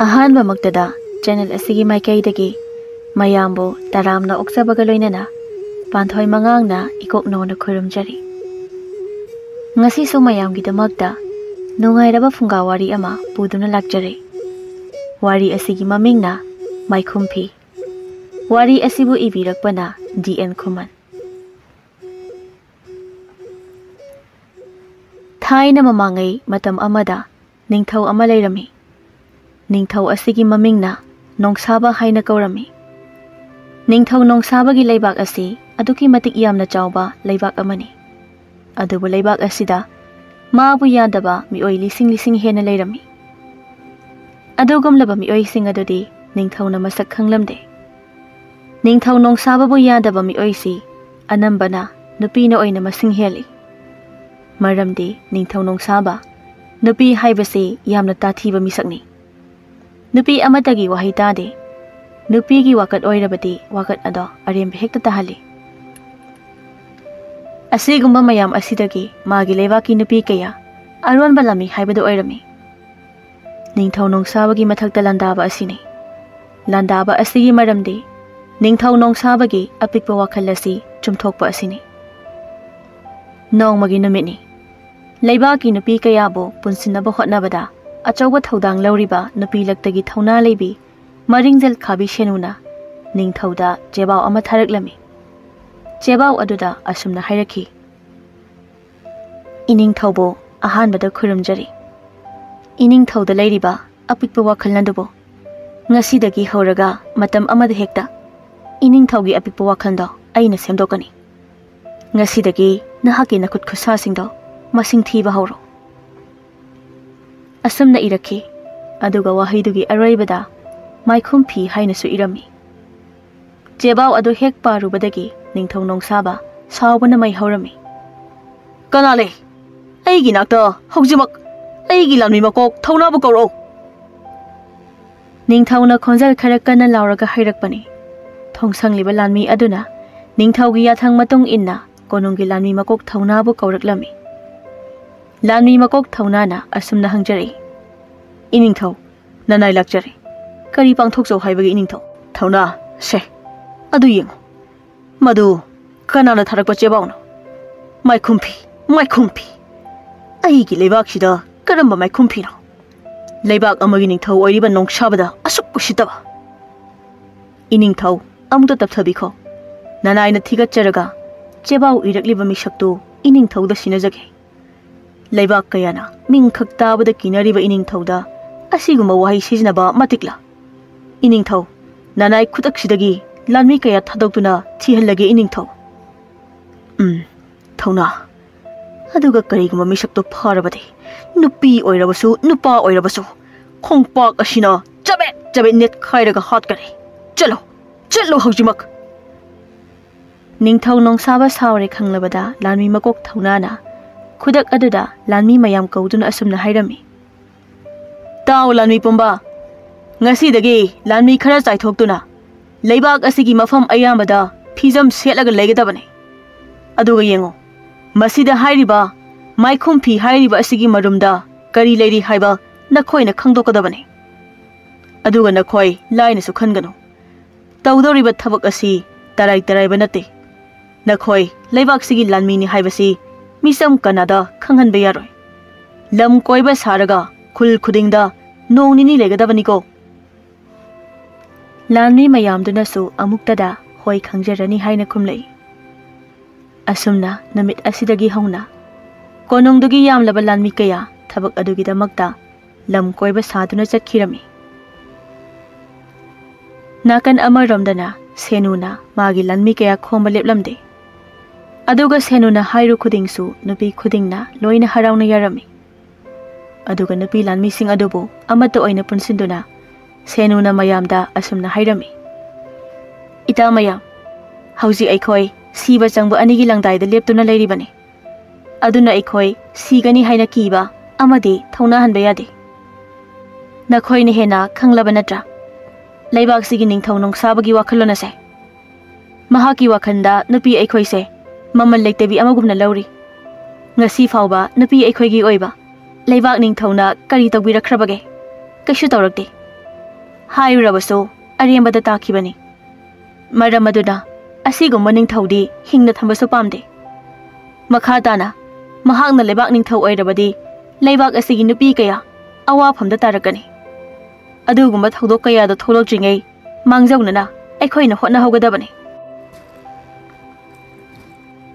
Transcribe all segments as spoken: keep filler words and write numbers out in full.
ꯑꯍꯥꯟꯕꯃꯛꯇꯗ channel ꯑꯁꯤꯒꯤ ꯃꯥꯏꯀꯩꯗꯒꯤ ꯃꯌꯥꯝꯕꯨ ꯇꯔꯥꯝꯅ ꯑꯣꯛꯆꯕꯒ ꯂꯣꯏꯅꯅ ꯄꯥꯟꯊꯣꯏ ꯃꯉꯥꯡꯅ ꯏꯀꯣꯛ ꯅꯧꯅ ꯈꯨꯔꯨꯝꯖꯔꯤ꯫ ꯉꯁꯤꯁꯨ ꯃꯌꯥꯝꯒꯤꯗꯃꯛꯇ ꯅꯨꯡꯉꯥꯏꯔꯕ ꯐꯨꯡꯒꯥ ꯋꯥꯔꯤ ꯑꯃ ꯄꯨꯗꯨꯅ ꯂꯥꯛꯆꯔꯤ꯫ ꯋꯥꯔꯤ ꯑꯁꯤꯒꯤ ꯃꯃꯤꯡꯅ ꯃꯥꯏꯈꯨꯝ ꯐꯤ꯫ ꯋꯥꯔꯤ ꯑꯁꯤꯕꯨ ꯏꯕꯤꯔꯛꯄꯅ ꯗꯤ ꯑꯦꯟ ꯈꯨꯃꯟ꯫ ꯊꯥꯏꯅ ꯃꯃꯥꯡꯉꯩ ꯃꯇꯝ ꯑꯃꯗ ꯅꯤꯡꯊꯧ ꯑꯃ ꯂꯩꯔꯝꯃꯤ꯫ ꯅꯤꯡꯊꯧ ꯑꯁꯤꯒꯤ ꯃꯃꯤꯡꯅ ꯅꯣꯡꯁꯥꯕ ꯍꯥꯏꯅ ꯀꯧꯔꯝꯃꯤ꯫ ꯅꯤꯡꯊꯧ ꯅꯣꯡꯁꯥꯕꯒꯤ ꯂꯩꯕꯥꯛ ꯑꯁꯤ ꯑꯗꯨꯛꯀꯤ ꯃꯇꯤꯛ ꯌꯥꯝꯅ ꯆꯥꯎꯕ ꯂꯩꯕꯥꯛ ꯑꯃꯅꯤ꯫ ꯑꯗꯨꯕꯨ ꯂꯩꯕꯥꯛ ꯑꯁꯤꯗ ꯃꯥꯕꯨ ꯌꯥꯗꯕ ꯃꯤꯑꯣꯏ ꯂꯤꯁꯤꯡ ꯂꯤꯁꯤꯡ ꯍꯦꯟꯅ ꯂꯩꯔꯝꯃꯤ꯫ ꯑꯗꯨꯒꯨꯝꯂꯕ ꯃꯤꯑꯣꯏꯁꯤꯡ ꯑꯗꯨꯗꯤ ꯅꯤꯡꯊꯧꯅ ꯃꯁꯛ ꯈꯪꯂꯝꯗꯦ꯫ ꯅꯤꯡꯊꯧ ꯅꯣꯡꯁꯥꯕꯕꯨ ꯌꯥꯗꯕ ꯃꯤꯑꯣꯏꯁꯤ ꯑꯅꯝꯕꯅ ꯅꯨꯄꯤꯅ ꯑꯣꯏꯅ ꯃꯁꯤꯡ ꯍꯦꯜꯂꯤ꯫ ꯃꯔꯝꯗꯤ ꯅꯤꯡꯊꯧ ꯅꯣꯡꯁꯥꯕ ꯅꯨꯄꯤ ꯍꯥꯏꯕꯁꯤ ꯌꯥꯝꯅ ꯇꯥꯊꯤꯕ ꯃꯤꯁꯛꯅꯤ꯫ ꯅꯨꯄꯤ ꯑꯃꯠꯇꯒꯤ ꯋꯥꯍꯩ ꯇꯥꯗꯦ꯫ ꯅꯨꯄꯤꯒꯤ ꯋꯥꯀꯠ ꯑꯣꯏꯔꯕꯗꯤ ꯋꯥꯀꯠ ꯑꯗꯣ ꯑꯔꯦꯝꯕ ꯍꯦꯛꯇ ꯇꯥꯍꯜꯂꯤ꯫ ꯑꯁꯤꯒꯨꯝꯕ ꯃꯌꯥꯝ ꯑꯁꯤꯗꯒꯤ ꯃꯥꯒꯤ ꯂꯩꯕꯥꯛꯀꯤ ꯅꯨꯄꯤ ꯀꯌꯥ ꯑꯔꯣꯟꯕ ꯂꯥꯟꯃꯤ ꯍꯥꯏꯕꯗꯨ ꯑꯣꯏꯔꯝꯃꯤ꯫ ꯅꯤꯡꯊꯧ ꯅꯣꯡꯁꯥꯕꯒꯤ ꯃꯊꯛꯇ ꯂꯥꯟꯗꯥꯕ ꯑꯁꯤꯅꯤ꯫ ꯂꯥꯟꯗꯥꯕ ꯑꯁꯤꯒꯤ ꯃꯔꯝꯗꯤ ꯅꯤꯡꯊꯧ ꯅꯣꯡꯁꯥꯕꯒꯤ ꯑꯄꯤꯛꯄ ꯋꯥꯈꯜ ꯑꯁꯤ ꯆꯨꯝꯊꯣꯛꯄ ꯑꯁꯤꯅꯤ꯫ ꯅꯣꯡꯃꯒꯤ ꯅꯨꯃꯤꯠꯅꯤ꯫ ꯂꯩꯕꯥꯛꯀꯤ ꯅꯨꯄꯤ ꯀꯌꯥꯕꯨ ꯄꯨꯟꯁꯤꯟꯅꯕ ꯍꯣꯠꯅꯕꯗ ꯑꯆꯧꯕ ꯊꯧꯗꯥꯡ ꯂꯧꯔꯤꯕ ꯅꯨꯄꯤ ꯂꯛꯇꯒꯤ ꯊꯧꯅꯥ ꯂꯩꯕꯤ ꯃꯔꯤꯡꯖꯦꯜ ꯈꯥꯕꯤ ꯁꯦꯅꯨꯅ ꯅꯤꯡꯊꯧꯗ ꯆꯦꯕꯥꯎ ꯑꯃ ꯊꯥꯔꯛꯂꯝꯃꯤ꯫ ꯆꯦꯕꯥꯎ ꯑꯗꯨꯗ ꯑꯁꯨꯝꯅ ꯍꯥꯏꯔꯛꯈꯤ: "ꯏꯅꯤꯡꯊꯧꯕꯨ ꯑꯍꯥꯟꯕꯗ ꯈꯨꯔꯨꯝꯖꯔꯤ꯫ ꯏꯅꯤꯡꯊꯧꯗ ꯂꯩꯔꯤꯕ ꯑꯄꯤꯛꯄ ꯋꯥꯈꯜ ꯑꯗꯨꯕꯨ ꯉꯁꯤꯗꯒꯤ ꯍꯧꯔꯒ ꯃꯇꯝ ꯑꯃꯗ ꯍꯦꯛꯇ ꯏꯅꯤꯡꯊꯧꯒꯤ ꯑꯄꯤꯛꯄ ꯋꯥꯈꯜꯗꯣ ꯑꯩꯅ ꯁꯦꯝꯗꯣꯛꯀꯅꯤ꯫ ꯉꯁꯤꯗꯒꯤ ꯅꯍꯥꯛꯀꯤ ꯅꯈꯨꯠ ꯈꯨꯠꯁꯥꯁꯤꯡꯗꯣ ꯃꯁꯤꯡ ꯊꯤꯕ ꯍꯧꯔꯣ"꯫ ꯑꯁꯨꯝꯅ ꯏꯔꯛꯈꯤ꯫ ꯑꯗꯨꯒ ꯋꯥꯍꯩꯗꯨꯒꯤ ꯑꯔꯣꯏꯕꯗ ꯃꯥꯏꯈꯨꯝ ꯐꯤ ꯍꯥꯏꯅꯁꯨ ꯏꯔꯝꯃꯤ꯫ ꯆꯦꯕꯥꯎ ꯑꯗꯨ ꯍꯦꯛ ꯄꯥꯔꯨꯕꯗꯒꯤ ꯅꯤꯡꯊꯧ ꯅꯣꯡꯁꯥꯕ ꯁꯥꯎꯕꯅ ꯃꯩ ꯍꯧꯔꯝꯃꯤ꯫ "ꯀꯅꯥ ꯂꯩ? ꯑꯩꯒꯤ ꯅꯥꯛꯇ ꯍꯧꯖꯤꯛꯃꯛ ꯑꯩꯒꯤ ꯂꯥꯟꯃꯤ ꯃꯀꯣꯛ ꯊꯧꯅꯥꯕꯨ ꯀꯧꯔꯛꯎ!" ꯅꯤꯡꯊꯧꯅ ꯈꯣꯟꯖꯦꯜ ꯈꯔ ꯀꯟꯅ ꯂꯥꯎꯔꯒ ꯍꯥꯏꯔꯛꯄꯅꯤ꯫ ꯊꯣꯡꯁꯪꯂꯤꯕ ꯂꯥꯟꯃꯤ ꯑꯗꯨꯅ ꯅꯤꯡꯊꯧꯒꯤ ꯌꯥꯊꯪ ꯃꯇꯨꯡ ꯏꯟꯅ ꯀꯣꯅꯨꯡꯒꯤ ꯂꯥꯟꯃꯤ ꯃꯀꯣꯛ ꯊꯧꯅꯥꯕꯨ ꯀꯧꯔꯛꯂꯝꯃꯤ꯫ ꯂꯥꯟꯃꯤ ꯃꯀꯣꯛ ꯊꯧꯅꯥꯅ ꯑꯁꯨꯝꯅ ꯍꯪꯖꯔꯛꯏ: "ꯏꯅꯤꯡꯊꯧ, ꯅꯅꯥꯏ ꯂꯥꯛꯆꯔꯦ꯫ ꯀꯔꯤ ꯄꯥꯡꯊꯣꯛꯆꯧ ꯍꯥꯏꯕꯒꯦ ꯏꯅꯤꯡꯊꯧ? ꯊꯧꯅꯥ, ꯁꯦ, ꯑꯗꯨ ꯌꯦꯡꯉꯨ꯫ ꯃꯗꯨ ꯀꯅꯥꯅ ꯊꯥꯔꯛꯄ ꯆꯦꯕꯥꯎꯅꯣ? ꯃꯥꯏꯈꯨꯝꯐꯤ, ꯃꯥꯏꯈꯨꯝꯐꯤ꯫ ꯑꯩꯒꯤ ꯂꯩꯕꯥꯛꯁꯤꯗ ꯀꯔꯝꯕ ꯃꯥꯏꯈꯨꯝꯐꯤꯅꯣ? ꯂꯩꯕꯥꯛ ꯑꯃꯒꯤ ꯅꯤꯡꯊꯧ ꯑꯣꯏꯔꯤꯕ ꯅꯣꯡꯁꯥꯕꯗ ꯑꯁꯨꯛ ꯎꯁꯤꯠꯇꯕ꯫ ꯏꯅꯤꯡꯊꯧ, ꯑꯃꯨꯛꯇ ꯇꯞꯊꯕꯤꯈꯣ꯫ ꯅꯅꯥꯏꯅ ꯊꯤꯒꯠꯆꯔꯒ ꯆꯦꯕꯥꯎ ꯏꯔꯛꯂꯤꯕ ꯃꯤꯁꯛꯇꯨ ꯏꯅꯤꯡꯊꯧꯗ ꯁꯤꯟꯅꯖꯒꯦ꯫ ꯂꯩꯕꯥꯛ ꯀꯌꯥꯅ ꯃꯤꯡꯈꯛ ꯇꯥꯕꯗ ꯀꯤꯅꯔꯤꯕ ꯏꯅꯤꯡꯊꯧꯗ ꯑꯁꯤꯒꯨꯝꯕ ꯋꯥꯍꯩ ꯁꯤꯖꯤꯟꯅꯕ ꯃꯇꯤꯛꯂꯥ? ꯏꯅꯤꯡꯊꯧ, ꯅꯅꯥꯏ ꯈꯨꯗꯛꯁꯤꯗꯒꯤ ꯂꯥꯟꯃꯤ ꯀꯌꯥ ꯊꯥꯗꯣꯛꯇꯨꯅ ꯊꯤꯍꯜꯂꯒꯦ ꯏꯅꯤꯡꯊꯧ꯫ ꯎꯝ, ꯊꯧꯅꯥ꯫ ꯑꯗꯨꯒ ꯀꯔꯤꯒꯨꯝꯕ ꯃꯤꯁꯛꯇꯣ ꯐꯔꯕꯗꯤ, ꯅꯨꯄꯤ ꯑꯣꯏꯔꯕꯁꯨ, ꯅꯨꯄꯥ ꯑꯣꯏꯔꯕꯁꯨ, ꯈꯣꯡꯄꯥꯛ ꯑꯁꯤꯅ ꯆꯕꯦꯠ ꯆꯕꯦꯠ ꯅꯦꯠꯈꯥꯏꯔꯒ ꯍꯥꯠꯀꯅꯤ꯫ ꯆꯠꯂꯣ, ꯆꯠꯂꯣ ꯍꯧꯖꯤꯛꯃꯛ꯫ ꯅꯤꯡꯊꯧ ꯅꯣꯡꯁꯥꯕ ꯁꯥꯎꯔꯦ ꯈꯪꯂꯕꯗ ꯂꯥꯟꯃꯤ ꯃꯀꯣꯛ ꯊꯧꯅꯥꯅ ꯈꯨꯗꯛ ꯑꯗꯨꯗ ꯂꯥꯟꯃꯤ ꯃꯌꯥꯝ ꯀꯧꯗꯨꯅ ꯑꯁꯨꯝꯅ ꯍꯥꯏꯔꯝꯃꯤ, "ꯇꯥꯎ ꯂꯥꯟꯃꯤ ꯄꯨꯝꯕ, ꯉꯁꯤꯗꯒꯤ ꯂꯥꯟꯃꯤ ꯈꯔ ꯆꯥꯏꯊꯣꯛꯇꯨꯅ ꯂꯩꯕꯥꯛ ꯑꯁꯤꯒꯤ ꯃꯐꯝ ꯑꯌꯥꯝꯕꯗ ꯐꯤꯖꯝ ꯁꯦꯠꯂꯒ ꯂꯩꯒꯗꯕꯅꯤ꯫ ꯑꯗꯨꯒ ꯌꯦꯡꯉꯨ, ꯃꯁꯤꯗ ꯍꯥꯏꯔꯤꯕ ꯃꯥꯏꯈꯨꯝ ꯐꯤ ꯍꯥꯏꯔꯤꯕ ꯑꯁꯤꯒꯤ ꯃꯔꯨꯝꯗ ꯀꯔꯤ ꯂꯩꯔꯤ ꯍꯥꯏꯕ ꯅꯈꯣꯏꯅ ꯈꯪꯗꯣꯛꯀꯗꯕꯅꯤ꯫ ꯑꯗꯨꯒ ꯅꯈꯣꯏ ꯂꯥꯏꯅꯁꯨ ꯈꯟꯒꯅꯨ꯫ ꯇꯧꯗꯧꯔꯤꯕ ꯊꯕꯛ ꯑꯁꯤ ꯇꯔꯥꯏ ꯇꯔꯥꯏꯕ ꯅꯠꯇꯦ꯫ ꯅꯈꯣꯏ ꯂꯩꯕꯥꯛꯁꯤꯒꯤ ꯂꯥꯟꯃꯤꯅꯤ ꯍꯥꯏꯕꯁꯤ ꯃꯤꯆꯝ ꯀꯅꯥꯗ ꯈꯪꯍꯟꯕ ꯌꯥꯔꯣꯏ꯫ ꯂꯝ ꯀꯣꯏꯕ ꯁꯥꯔꯒ ꯈꯨꯜ ꯈꯨꯗꯤꯡꯗ ꯅꯣꯡ ꯅꯤꯅꯤ ꯂꯩꯒꯗꯕꯅꯤꯀꯣ꯫" ꯂꯥꯟꯃꯤ ꯃꯌꯥꯝꯗꯨꯅꯁꯨ ꯑꯃꯨꯛꯇꯗ "ꯍꯣꯏ, ꯈꯪꯖꯔꯅꯤ" ꯍꯥꯏꯅ ꯈꯨꯝꯂꯛꯏ꯫ ꯑꯁꯨꯝꯅ ꯅꯨꯃꯤꯠ ꯑꯁꯤꯗꯒꯤ ꯍꯧꯅ ꯀꯣꯅꯨꯡꯗꯨꯒꯤ ꯌꯥꯝꯂꯕ ꯂꯥꯟꯃꯤ ꯀꯌꯥ ꯊꯕꯛ ꯑꯗꯨꯒꯤꯗꯃꯛꯇ ꯂꯝ ꯀꯣꯏꯕ ꯁꯥꯗꯨꯅ ꯆꯠꯈꯤꯔꯝꯃꯤ꯫ ꯅꯥꯀꯟ ꯑꯃꯔꯣꯝꯗꯅ ꯁꯦꯅꯨꯅ ꯃꯥꯒꯤ ꯂꯥꯟꯃꯤ ꯀꯌꯥ ꯈꯣꯝꯕ ꯂꯦꯞꯂꯝꯗꯦ꯫ ꯑꯗꯨꯒ ꯁꯦꯅꯨꯅ ꯍꯥꯏꯔꯨ ꯈꯨꯗꯤꯡꯁꯨ ꯅꯨꯄꯤ ꯈꯨꯗꯤꯡꯅ ꯂꯣꯏꯅ ꯍꯔꯥꯎꯅ ꯌꯥꯔꯝꯃꯤ꯫ ꯑꯗꯨꯒ ꯅꯨꯄꯤ ꯂꯥꯟꯃꯤꯁꯤꯡ ꯑꯗꯨꯕꯨ ꯑꯃꯠꯇ ꯑꯣꯏꯅ ꯄꯨꯟꯁꯤꯟꯗꯨꯅ ꯁꯦꯅꯨꯅ ꯃꯌꯥꯝꯗ ꯑꯁꯨꯝꯅ ꯍꯥꯏꯔꯝꯃꯤ, "ꯏꯇꯥ ꯃꯌꯥꯝ, ꯍꯧꯖꯤꯛ ꯑꯩꯈꯣꯏ ꯁꯤꯕ ꯆꯪꯕ ꯑꯅꯤꯒꯤ ꯂꯪꯗꯥꯏꯗ ꯂꯦꯞꯇꯨꯅ ꯂꯩꯔꯤꯕꯅꯤ꯫ ꯑꯗꯨꯅ ꯑꯩꯈꯣꯏ ꯁꯤꯒꯅꯤ ꯍꯥꯏꯅ ꯀꯤꯕ ꯑꯃꯗꯤ ꯊꯧꯅꯥ ꯍꯟꯕ ꯌꯥꯗꯦ꯫ ꯅꯈꯣꯏꯅ ꯍꯦꯟꯅ ꯈꯪꯂꯕ ꯅꯠꯇ꯭ꯔꯥ ꯂꯩꯕꯥꯛꯁꯤꯒꯤ ꯅꯤꯡꯊꯧ ꯅꯣꯡꯁꯥꯕꯒꯤ ꯋꯥꯈꯜꯂꯣꯟ ꯑꯁꯦ? ꯃꯍꯥꯛꯀꯤ ꯋꯥꯈꯜꯗ ꯅꯨꯄꯤ ꯑꯩꯈꯣꯏꯁꯦ ꯃꯃꯜ ꯂꯩꯇꯕꯤ ꯑꯃꯒꯨꯝꯅ ꯂꯧꯔꯤ꯫ ꯉꯁꯤ ꯐꯥꯎꯕ ꯅꯨꯄꯤ ꯑꯩꯈꯣꯏꯒꯤ ꯑꯣꯏꯕ ꯂꯩꯕꯥꯛ ꯅꯤꯡꯊꯧꯅ ꯀꯔꯤ ꯇꯧꯕꯤꯔꯛꯈ꯭ꯔꯕꯒꯦ? ꯀꯩꯁꯨ ꯇꯧꯔꯛꯇꯦ꯫ ꯍꯥꯏꯔꯨꯔꯕꯁꯨ ꯑꯔꯦꯝꯕꯗ ꯇꯥꯈꯤꯕꯅꯤ꯫ ꯃꯔꯝ ꯑꯗꯨꯅ ꯑꯁꯤꯒꯨꯝꯕ ꯅꯤꯡꯊꯧꯗꯤ ꯍꯤꯡꯅ ꯊꯝꯕꯁꯨ ꯄꯥꯝꯗꯦ꯫ ꯃꯈꯥ ꯇꯥꯅ ꯃꯍꯥꯛꯅ ꯂꯩꯕꯥꯛ ꯅꯤꯡꯊꯧ ꯑꯣꯏꯔꯕꯗꯤ ꯂꯩꯕꯥꯛ ꯑꯁꯤꯒꯤ ꯅꯨꯄꯤ ꯀꯌꯥ ꯑꯋꯥꯐꯝꯗ ꯇꯥꯔꯛꯀꯅꯤ꯫ ꯑꯗꯨꯒꯨꯝꯕ ꯊꯧꯗꯣꯛ ꯀꯌꯥꯗꯣ ꯊꯣꯛꯂꯛꯇ꯭ꯔꯤꯉꯩ ꯃꯥꯡꯖꯧꯅꯅ ꯑꯩꯈꯣꯏꯅ ꯍꯣꯠꯅꯍꯧꯒꯗꯕꯅꯤ꯫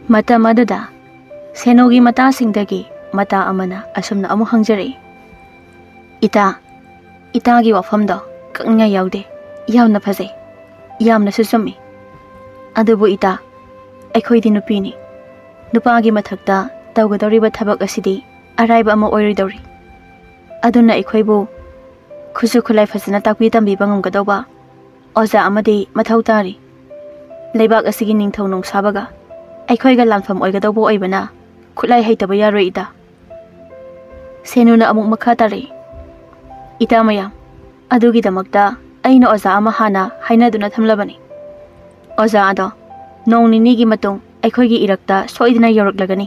ꯃꯇꯝ ꯑꯗꯨꯗ ꯁꯦꯅꯨꯒꯤ ꯃꯇꯥꯁꯤꯡꯗꯒꯤ ꯃꯇꯥ ꯑꯃꯅ ꯑꯁꯨꯝꯅ ꯑꯃꯨꯛ ꯍꯪꯖꯔꯛꯏ, "ꯏꯇꯥ, ꯏꯇꯥꯒꯤ ꯋꯥꯐꯝꯗꯣ ꯀꯛꯅꯤꯡꯉꯥꯏ ꯌꯥꯎꯗꯦ꯫ ꯌꯥꯝꯅ ꯐꯖꯩ, ꯌꯥꯝꯅꯁꯨ ꯆꯨꯝꯃꯤ꯫ ꯑꯗꯨꯕꯨ ꯏꯇꯥ, ꯑꯩꯈꯣꯏꯗꯤ ꯅꯨꯄꯤꯅꯤ꯫ ꯅꯨꯄꯥꯒꯤ ꯃꯊꯛꯇ ꯇꯧꯒꯗꯧꯔꯤꯕ ꯊꯕꯛ ꯑꯁꯤꯗꯤ ꯑꯔꯥꯏꯕ ꯑꯃ ꯑꯣꯏꯔꯣꯏꯗꯧꯔꯤ꯫ ꯑꯗꯨꯅ ꯑꯩꯈꯣꯏꯕꯨ ꯈꯨꯠꯁꯨ ꯈꯨꯠꯂꯥꯏ ꯐꯖꯅ ꯇꯥꯛꯄꯤ ꯇꯝꯕꯤꯕ ꯉꯝꯒꯗꯧꯕ ꯑꯣꯖꯥ ꯑꯃꯗꯤ ꯃꯊꯧ ꯇꯥꯔꯤ꯫ ꯂꯩꯕꯥꯛ ꯑꯁꯤꯒꯤ ꯅꯤꯡꯊꯧ ꯅꯣꯡꯁꯥꯕꯒ ꯑꯩꯈꯣꯏꯒ ꯂꯥꯟꯐꯝ ꯑꯣꯏꯒꯗꯧꯕ ꯑꯣꯏꯕꯅ ꯈꯨꯠꯂꯥꯏ ꯍꯩꯇꯕ ꯌꯥꯔꯣꯏ ꯏꯇꯥ꯫" ꯁꯦꯅꯨꯅ ꯑꯃꯨꯛ ꯃꯈꯥ ꯇꯥꯔꯛꯏ, "ꯏꯇꯥ ꯃꯌꯥꯝ, ꯑꯗꯨꯒꯤꯗꯃꯛꯇ ꯑꯩꯅ ꯑꯣꯖꯥ ꯑꯃ ꯍꯥꯟꯅ ꯍꯥꯏꯅꯗꯨꯅ ꯊꯝꯂꯕꯅꯤ꯫ ꯑꯣꯖꯥ ꯑꯗꯣ ꯅꯣꯡ ꯅꯤꯅꯤꯒꯤ ꯃꯇꯨꯡ ꯑꯩꯈꯣꯏꯒꯤ ꯏꯔꯛꯇ ꯁꯣꯏꯗꯅ ꯌꯧꯔꯛꯂꯒꯅꯤ꯫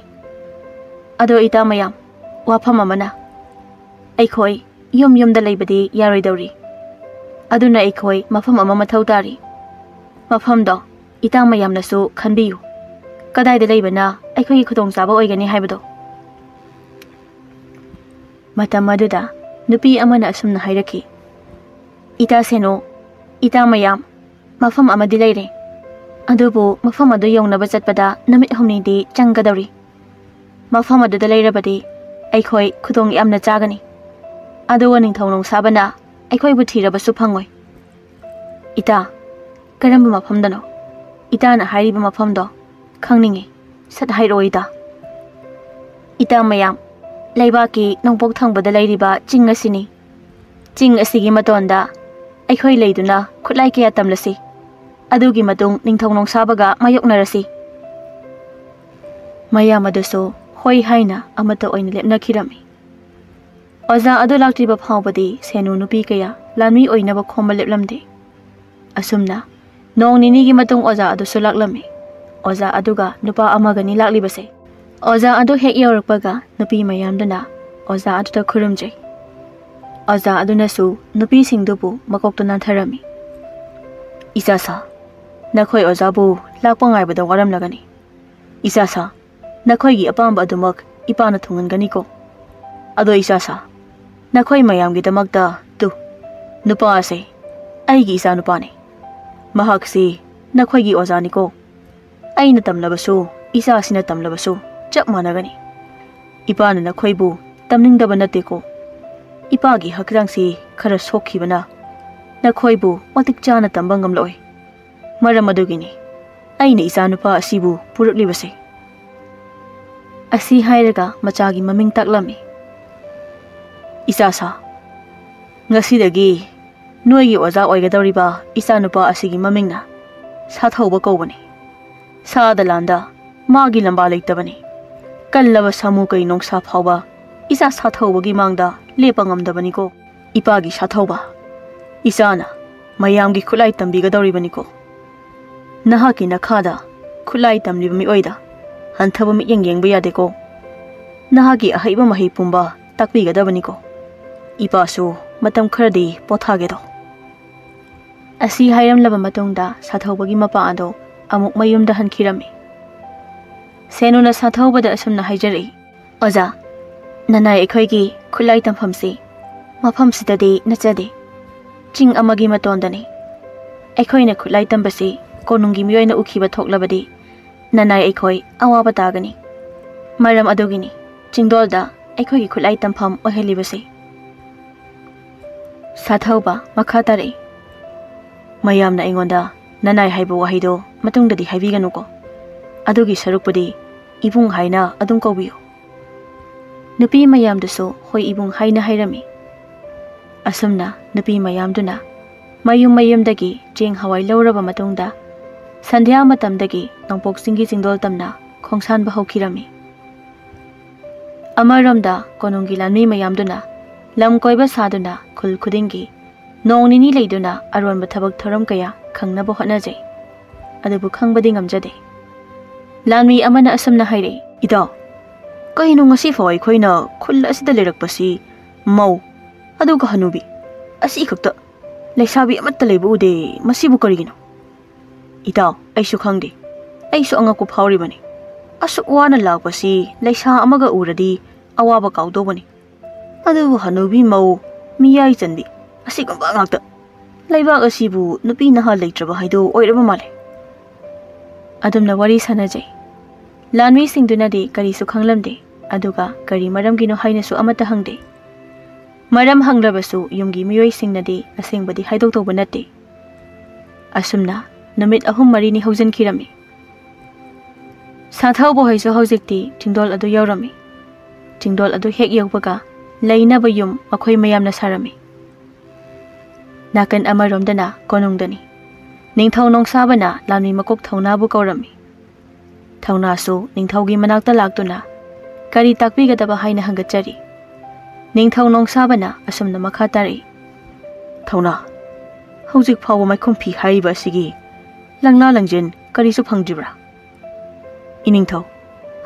ꯑꯗꯣ ꯏꯇꯥ ꯃꯌꯥꯝ, ꯋꯥꯐꯝ ꯑꯃꯅ, ꯑꯩꯈꯣꯏ ꯌꯨꯝ ꯌꯨꯝꯗ ꯂꯩꯕꯗꯤ ꯌꯥꯔꯣꯏꯗꯧꯔꯤ꯫ ꯑꯗꯨꯅ ꯑꯩꯈꯣꯏ ꯃꯐꯝ ꯑꯃ ꯃꯊꯧ ꯇꯥꯔꯤ꯫ ꯃꯐꯝꯗꯣ ꯏꯇꯥ ꯃꯌꯥꯝꯅꯁꯨ ꯈꯟꯕꯤꯌꯨ꯫ ꯀꯗꯥꯏꯗ ꯂꯩꯕꯅ ꯑꯩꯈꯣꯏꯒꯤ ꯈꯨꯗꯣꯡꯆꯥꯕ ꯑꯣꯏꯒꯅꯤ ꯍꯥꯏꯕꯗꯣ?" ꯃꯇꯝ ꯑꯗꯨꯗ ꯅꯨꯄꯤ ꯑꯃꯅ ꯑꯁꯨꯝꯅ ꯍꯥꯏꯔꯛꯈꯤ, "ꯏꯇꯥ ꯁꯦꯅꯨ, ꯏꯇꯥ ꯃꯌꯥꯝ, ꯃꯐꯝ ꯑꯃꯗꯤ ꯂꯩꯔꯦ꯫ ꯑꯗꯨꯕꯨ ꯃꯐꯝ ꯑꯗꯨ ꯌꯧꯅꯕ ꯆꯠꯄꯗ ꯅꯨꯃꯤꯠ ꯍꯨꯝꯅꯤꯗꯤ ꯆꯪꯒꯗꯧꯔꯤ꯫ ꯃꯐꯝ ꯑꯗꯨꯗ ꯂꯩꯔꯕꯗꯤ ꯑꯩꯈꯣꯏ ꯈꯨꯗꯣꯡ ꯌꯥꯝꯅ ꯆꯥꯒꯅꯤ꯫ ꯑꯗꯨꯒ ꯅꯤꯡꯊꯧ ꯅꯣꯡꯁꯥꯕꯅ ꯑꯩꯈꯣꯏꯕꯨ ꯊꯤꯔꯕꯁꯨ ꯐꯪꯉꯣꯏ꯫ ꯏꯇꯥ, ꯀꯔꯝꯕ ꯃꯐꯝꯗꯅꯣ? ꯏꯇꯥꯅ ꯍꯥꯏꯔꯤꯕ ꯃꯐꯝꯗꯣ ꯈꯪꯅꯤꯡꯉꯤ꯫ ꯁꯠ ꯍꯥꯏꯔꯛꯑꯣ ꯏꯇꯥ꯫" "ꯏꯇꯥ ꯃꯌꯥꯝ, ꯂꯩꯕꯥꯛꯀꯤ ꯅꯣꯡꯄꯣꯛ ꯊꯪꯕꯗ ꯂꯩꯔꯤꯕ ꯆꯤꯡ ꯑꯁꯤꯅꯤ꯫ ꯆꯤꯡ ꯑꯁꯤꯒꯤ ꯃꯇꯣꯟꯗ ꯑꯩꯈꯣꯏ ꯂꯩꯗꯨꯅ ꯈꯨꯠꯂꯥꯏ ꯀꯌꯥ ꯇꯝꯂꯁꯤ꯫ ꯑꯗꯨꯒꯤ ꯃꯇꯨꯡ ꯅꯤꯡꯊꯧ ꯅꯣꯡꯁꯥꯕꯒ ꯃꯥꯌꯣꯛꯅꯔꯁꯤ꯫" ꯃꯌꯥꯝ ꯑꯗꯨꯁꯨ ꯍꯣꯏ ꯍꯥꯏꯅ ꯑꯃꯠꯇ ꯑꯣꯏꯅ ꯂꯦꯞꯅꯈꯤꯔꯝꯃꯤ꯫ ꯑꯣꯖꯥ ꯑꯗꯨ ꯂꯥꯛꯇ꯭ꯔꯤꯕ ꯐꯥꯎꯕꯗꯤ ꯁꯦꯅꯨ ꯅꯨꯄꯤ ꯀꯌꯥ ꯂꯥꯟꯃꯤ ꯑꯣꯏꯅꯕ ꯈꯣꯝꯕ ꯂꯦꯞꯂꯝꯗꯦ꯫ ꯑꯁꯨꯝꯅ ꯅꯣꯡ ꯅꯤꯅꯤꯒꯤ ꯃꯇꯨꯡ ꯑꯣꯖꯥ ꯑꯗꯨꯁꯨ ꯂꯥꯛꯂꯝꯃꯤ꯫ ꯑꯣꯖꯥ ꯑꯗꯨꯒ ꯅꯨꯄꯥ ꯑꯃꯒꯅꯤ ꯂꯥꯛꯂꯤꯕꯁꯦ꯫ ꯑꯣꯖꯥ ꯑꯗꯨ ꯍꯦꯛ ꯌꯧꯔꯛꯄꯒ ꯅꯨꯄꯤ ꯃꯌꯥꯝꯗꯨꯅ ꯑꯣꯖꯥ ꯑꯗꯨꯗ ꯈꯨꯔꯨꯝꯖꯩ꯫ ꯑꯣꯖꯥ ꯑꯗꯨꯅꯁꯨ ꯅꯨꯄꯤꯁꯤꯡꯗꯨꯕꯨ ꯃꯀꯣꯛꯇ ꯅꯥꯟꯊꯔꯝꯃꯤ꯫ "ꯏꯆꯥꯁꯥ, ꯅꯈꯣꯏ ꯑꯣꯖꯥꯕꯨ ꯂꯥꯛꯄ ꯉꯥꯏꯕꯗ ꯋꯥꯔꯝꯂꯒꯅꯤ꯫ ꯏꯆꯥꯁꯥ, ꯅꯈꯣꯏꯒꯤ ꯑꯄꯥꯝꯕ ꯑꯗꯨꯃꯛ ꯏꯄꯥꯅ ꯊꯨꯡꯍꯟꯒꯅꯤꯀꯣ꯫ ꯑꯗꯣ ꯏꯆꯥꯁꯥ, ꯅꯈꯣꯏ ꯃꯌꯥꯝꯒꯤꯗꯃꯛꯇ ꯇꯨ, ꯅꯨꯄꯥ ꯑꯁꯦ ꯑꯩꯒꯤ ꯏꯆꯥꯅꯨꯄꯥꯅꯤ꯫ ꯃꯍꯥꯛꯁꯤ ꯅꯈꯣꯏꯒꯤ ꯑꯣꯖꯥꯅꯤꯀꯣ꯫ ꯑꯩꯅ ꯇꯝꯂꯕꯁꯨ, ꯏꯆꯥꯁꯤꯅ ꯇꯝꯂꯕꯁꯨ ꯆꯞ ꯃꯥꯟꯅꯒꯅꯤ꯫ ꯏꯄꯥꯅ ꯅꯈꯣꯏꯕꯨ ꯇꯝꯅꯤꯡꯗꯕ ꯅꯠꯇꯦꯀꯣ꯫ ꯏꯄꯥꯒꯤ ꯍꯛꯆꯥꯡꯁꯤ ꯈꯔ ꯁꯣꯛꯈꯤꯕꯅ ꯅꯈꯣꯏꯕꯨ ꯃꯇꯤꯛ ꯆꯥꯅ ꯇꯝꯕ ꯉꯝꯂꯛꯑꯣꯏ꯫ ꯃꯔꯝ ꯑꯗꯨꯒꯤꯅꯤ ꯑꯩꯅ ꯏꯆꯥꯅꯨꯄꯥ ꯑꯁꯤꯕꯨ ꯄꯨꯔꯛꯂꯤꯕꯁꯦ꯫" ꯑꯁꯤ ꯍꯥꯏꯔꯒ ꯃꯆꯥꯒꯤ ꯃꯃꯤꯡ ꯇꯥꯛꯂꯝꯃꯤ꯫ "ꯏꯆꯥꯁꯥ, ꯉꯁꯤꯗꯒꯤ ꯅꯣꯏꯒꯤ ꯑꯣꯖꯥ ꯑꯣꯏꯒꯗꯧꯔꯤꯕ ꯏꯆꯥꯅꯨꯄꯥ ꯑꯁꯤꯒꯤ ꯃꯃꯤꯡꯅ ꯁꯥꯊꯧꯕ ꯀꯧꯕꯅꯤ꯫ ꯁꯥꯗ ꯂꯥꯟꯗ ꯃꯥꯒꯤ ꯂꯝꯕꯥ ꯂꯩꯇꯕꯅꯤ꯫ ꯀꯜꯂꯕ ꯁꯥꯃꯨ ꯀꯩ ꯅꯣꯡꯁꯥ ꯐꯥꯎꯕ ꯏꯆꯥ ꯁꯥꯊꯧꯕꯒꯤ ꯃꯥꯡꯗ ꯂꯦꯞꯄ ꯉꯝꯗꯕꯅꯤꯀꯣ꯫ ꯏꯄꯥꯒꯤ ꯁꯥꯊꯧꯕ, ꯏꯆꯥꯅ ꯃꯌꯥꯝꯒꯤ ꯈꯨꯠꯂꯥꯏ ꯇꯝꯕꯤꯒꯗꯧꯔꯤꯕꯅꯤꯀꯣ꯫ ꯅꯍꯥꯛꯀꯤ ꯅꯈꯥꯗ ꯈꯨꯠꯂꯥꯏ ꯇꯝꯂꯤꯕ ꯃꯤꯑꯣꯏꯗ ꯍꯟꯊꯕ ꯃꯤꯠꯌꯦꯡ ꯌꯦꯡꯕ ꯌꯥꯗꯦꯀꯣ꯫ ꯅꯍꯥꯛꯀꯤ ꯑꯍꯩꯕ ꯃꯍꯩ ꯄꯨꯝꯕ ꯇꯥꯛꯄꯤꯒꯗꯕꯅꯤꯀꯣ꯫ ꯏꯄꯥꯁꯨ ꯃꯇꯝ ꯈꯔꯗꯤ ꯄꯣꯊꯥꯒꯦꯗꯣ꯫" ꯑꯁꯤ ꯍꯥꯏꯔꯝꯂꯕ ꯃꯇꯨꯡꯗ ꯁꯥꯊꯧꯕꯒꯤ ꯃꯄꯥ ꯑꯗꯣ ꯑꯃꯨꯛ ꯃꯌꯨꯝꯗ ꯍꯟꯈꯤꯔꯝꯃꯤ꯫ ꯁꯦꯅꯨꯅ ꯁꯥꯊꯧꯕꯗ ꯑꯁꯨꯝꯅ ꯍꯥꯏꯖꯔꯛꯏ, "ꯑꯣꯖꯥ, ꯅꯅꯥꯏ ꯑꯩꯈꯣꯏꯒꯤ ꯈꯨꯠꯂꯥꯏ ꯇꯝꯐꯝꯁꯤ ꯃꯐꯝꯁꯤꯗꯗꯤ ꯅꯠꯆꯗꯦ꯫ ꯆꯤꯡ ꯑꯃꯒꯤ ꯃꯇꯣꯟꯗꯅꯤ꯫ ꯑꯩꯈꯣꯏꯅ ꯈꯨꯠꯂꯥꯏ ꯇꯝꯕꯁꯤ ꯀꯣꯅꯨꯡꯒꯤ ꯃꯤꯑꯣꯏꯅ ꯎꯈꯤꯕ ꯊꯣꯛꯂꯕꯗꯤ ꯅꯅꯥꯏ ꯑꯩꯈꯣꯏ ꯑꯋꯥꯕ ꯇꯥꯒꯅꯤ꯫ ꯃꯔꯝ ꯑꯗꯨꯒꯤꯅꯤ ꯆꯤꯡꯗꯣꯜꯗ ꯑꯩꯈꯣꯏꯒꯤ ꯈꯨꯠꯂꯥꯏ ꯇꯝꯐꯝ ꯑꯣꯏꯍꯜꯂꯤꯕꯁꯤ꯫" ꯁꯥꯊꯧꯕ ꯃꯈꯥ ꯇꯥꯔꯛꯏ, "ꯃꯌꯥꯝꯅ ꯑꯩꯉꯣꯟꯗ ꯅꯅꯥꯏ ꯍꯥꯏꯕ ꯋꯥꯍꯩꯗꯣ ꯃꯇꯨꯡꯗꯗꯤ ꯍꯥꯏꯕꯤꯒꯅꯨꯀꯣ꯫ ꯑꯗꯨꯒꯤ ꯁꯔꯨꯛꯄꯨꯗꯤ ꯏꯕꯨꯡ ꯍꯥꯏꯅ ꯑꯗꯨꯝ ꯀꯧꯕꯤꯌꯨ꯫" ꯅꯨꯄꯤ ꯃꯌꯥꯝꯗꯨꯁꯨ "ꯍꯣꯏ ꯏꯕꯨꯡ" ꯍꯥꯏꯅ ꯍꯥꯏꯔꯝꯃꯤ꯫ ꯑꯁꯨꯝꯅ ꯅꯨꯄꯤ ꯃꯌꯥꯝꯗꯨꯅ ꯃꯌꯨꯝ ꯃꯌꯨꯝꯗꯒꯤ ꯆꯦꯡ ꯍꯋꯥꯏ ꯂꯧꯔꯕ ꯃꯇꯨꯡꯗ, ꯁꯟꯙ꯭ꯌꯥ ꯃꯇꯝꯗꯒꯤ ꯅꯣꯡꯄꯣꯛ ꯆꯤꯡꯒꯤ ꯆꯤꯡꯗꯣꯜ ꯇꯝꯅ ꯈꯣꯡꯁꯥꯟꯕ ꯍꯧꯈꯤꯔꯝꯃꯤ꯫ ꯑꯃꯔꯣꯝꯗ ꯀꯣꯅꯨꯡꯒꯤ ꯂꯥꯟꯃꯤ ꯃꯌꯥꯝꯗꯨꯅ ꯂꯝ ꯀꯣꯏꯕ ꯁꯥꯗꯨꯅ ꯈꯨꯜ ꯈꯨꯗꯤꯡꯒꯤ ꯅꯣꯡ ꯅꯤꯅꯤ ꯂꯩꯗꯨꯅ ꯑꯔꯣꯟꯕ ꯊꯕꯛ ꯊꯧꯔꯝ ꯀꯌꯥ ꯈꯪꯅꯕ ꯍꯣꯠꯅꯖꯩ꯫ ꯑꯗꯨꯕꯨ ꯈꯪꯕꯗꯤ ꯉꯝꯖꯗꯦ꯫ ꯂꯥꯟꯃꯤ ꯑꯃꯅ ꯑꯁꯨꯝꯅ ꯍꯥꯏꯔꯛꯏ, "ꯏꯇꯥꯎ, ꯀꯩꯅꯣ ꯉꯁꯤꯐꯥꯎ ꯑꯩꯈꯣꯏꯅ ꯈꯨꯜ ꯑꯁꯤꯗ ꯂꯩꯔꯛꯄꯁꯤ ꯃꯧ, ꯑꯗꯨꯒ ꯍꯅꯨꯕꯤ, ꯑꯁꯤ ꯈꯛꯇ ꯂꯩꯁꯥꯕꯤ ꯑꯃꯠꯇ ꯂꯩꯕ ꯎꯗꯦ, ꯃꯁꯤꯕꯨ ꯀꯔꯤꯒꯤꯅꯣ? ꯏꯇꯥꯎ, ꯑꯩꯁꯨ ꯈꯪꯗꯦ, ꯑꯩꯁꯨ ꯑꯉꯛꯄ ꯐꯥꯎꯔꯤꯕꯅꯤ꯫ ꯑꯁꯨꯛ ꯋꯥꯅ ꯂꯥꯛꯄꯁꯤ ꯂꯩꯁꯥ ꯑꯃꯒ ꯎꯔꯗꯤ ꯑꯋꯥꯕ ꯀꯥꯎꯗꯧꯕꯅꯤ꯫ ꯑꯗꯨꯕꯨ ꯍꯅꯨꯕꯤ ꯃꯧ ꯃꯤꯌꯥꯏ ꯆꯟꯕꯤ ꯑꯁꯤꯒꯨꯝꯕ ꯉꯥꯛꯇ꯫ ꯂꯩꯕꯥꯛ ꯑꯁꯤꯕꯨ ꯅꯨꯄꯤ ꯅꯍꯥ ꯂꯩꯇ꯭ꯔꯕ ꯍꯥꯏꯗꯨ ꯑꯣꯏꯔꯕ ꯃꯥꯜꯂꯦ꯫ ꯑꯗꯨꯝꯅ ꯋꯥꯔꯤ ꯁꯥꯟꯅꯖꯩ꯫ ꯂꯥꯟꯃꯤꯁꯤꯡꯗꯨꯅꯗꯤ ꯀꯔꯤꯁꯨ ꯈꯪꯂꯝꯗꯦ, ꯑꯗꯨꯒ ꯀꯔꯤ ꯃꯔꯝꯒꯤꯅꯣ ꯍꯥꯏꯅꯁꯨ ꯑꯃꯠꯇ ꯍꯪꯗꯦ꯫ ꯃꯔꯝ ꯍꯪꯂꯕꯁꯨ ꯌꯨꯝꯒꯤ ꯃꯤꯑꯣꯏꯁꯤꯡꯅꯗꯤ ꯑꯁꯦꯡꯕꯗꯤ ꯍꯥꯏꯗꯣꯛꯇꯧꯕ ꯅꯠꯇꯦ꯫ ꯑꯁꯨꯝꯅ ꯅꯨꯃꯤꯠ ꯑꯍꯨꯝ ꯃꯔꯤꯅꯤ ꯍꯧꯖꯤꯟꯈꯤꯔꯝꯃꯤ꯫ ꯁꯥꯊꯧꯕ ꯍꯣꯏꯁꯨ ꯍꯧꯖꯤꯛꯇꯤ ꯆꯤꯡꯗꯣꯜ ꯑꯗꯨ ꯌꯧꯔꯝꯃꯤ꯫ ꯆꯤꯡꯗꯣꯜ ꯑꯗꯨ ꯍꯦꯛ ꯌꯧꯕꯒ ꯂꯩꯅꯕ ꯌꯨꯝ ꯃꯈꯣꯏ ꯃꯌꯥꯝꯅ ꯁꯥꯔꯝꯃꯤ꯫ ꯅꯥꯀꯟ ꯑꯃꯔꯣꯝꯗꯅ ꯀꯣꯅꯨꯡꯗꯅꯤ꯫ ꯅꯤꯡꯊꯧ ꯅꯣꯡꯁꯥꯕꯅ ꯂꯥꯟꯃꯤ ꯃꯀꯣꯛ ꯊꯧꯅꯥꯕꯨ ꯀꯧꯔꯝꯃꯤ꯫ ꯊꯧꯅꯥꯁꯨ ꯅꯤꯡꯊꯧꯒꯤ ꯃꯅꯥꯛꯇ ꯂꯥꯛꯇꯨꯅ ꯀꯔꯤ ꯇꯥꯛꯄꯤꯒꯗꯕ ꯍꯥꯏꯅ ꯍꯪꯒꯠꯆꯔꯤ꯫ ꯅꯤꯡꯊꯧ ꯅꯣꯡꯁꯥꯕꯅ ꯑꯁꯨꯝꯅ ꯃꯈꯥ ꯇꯥꯔꯛꯏ, "ꯊꯧꯅꯥ, ꯍꯧꯖꯤꯛ ꯐꯥꯎꯕ ꯃꯥꯏꯈꯨꯝ ꯐꯤ ꯍꯥꯏꯔꯤꯕ ꯑꯁꯤꯒꯤ ꯂꯪꯂꯥ ꯂꯪꯖꯤꯟ ꯀꯔꯤꯁꯨ ꯐꯪꯗ꯭ꯔꯤꯕ꯭ꯔꯥ?" "ꯏꯅꯤꯡꯊꯧ,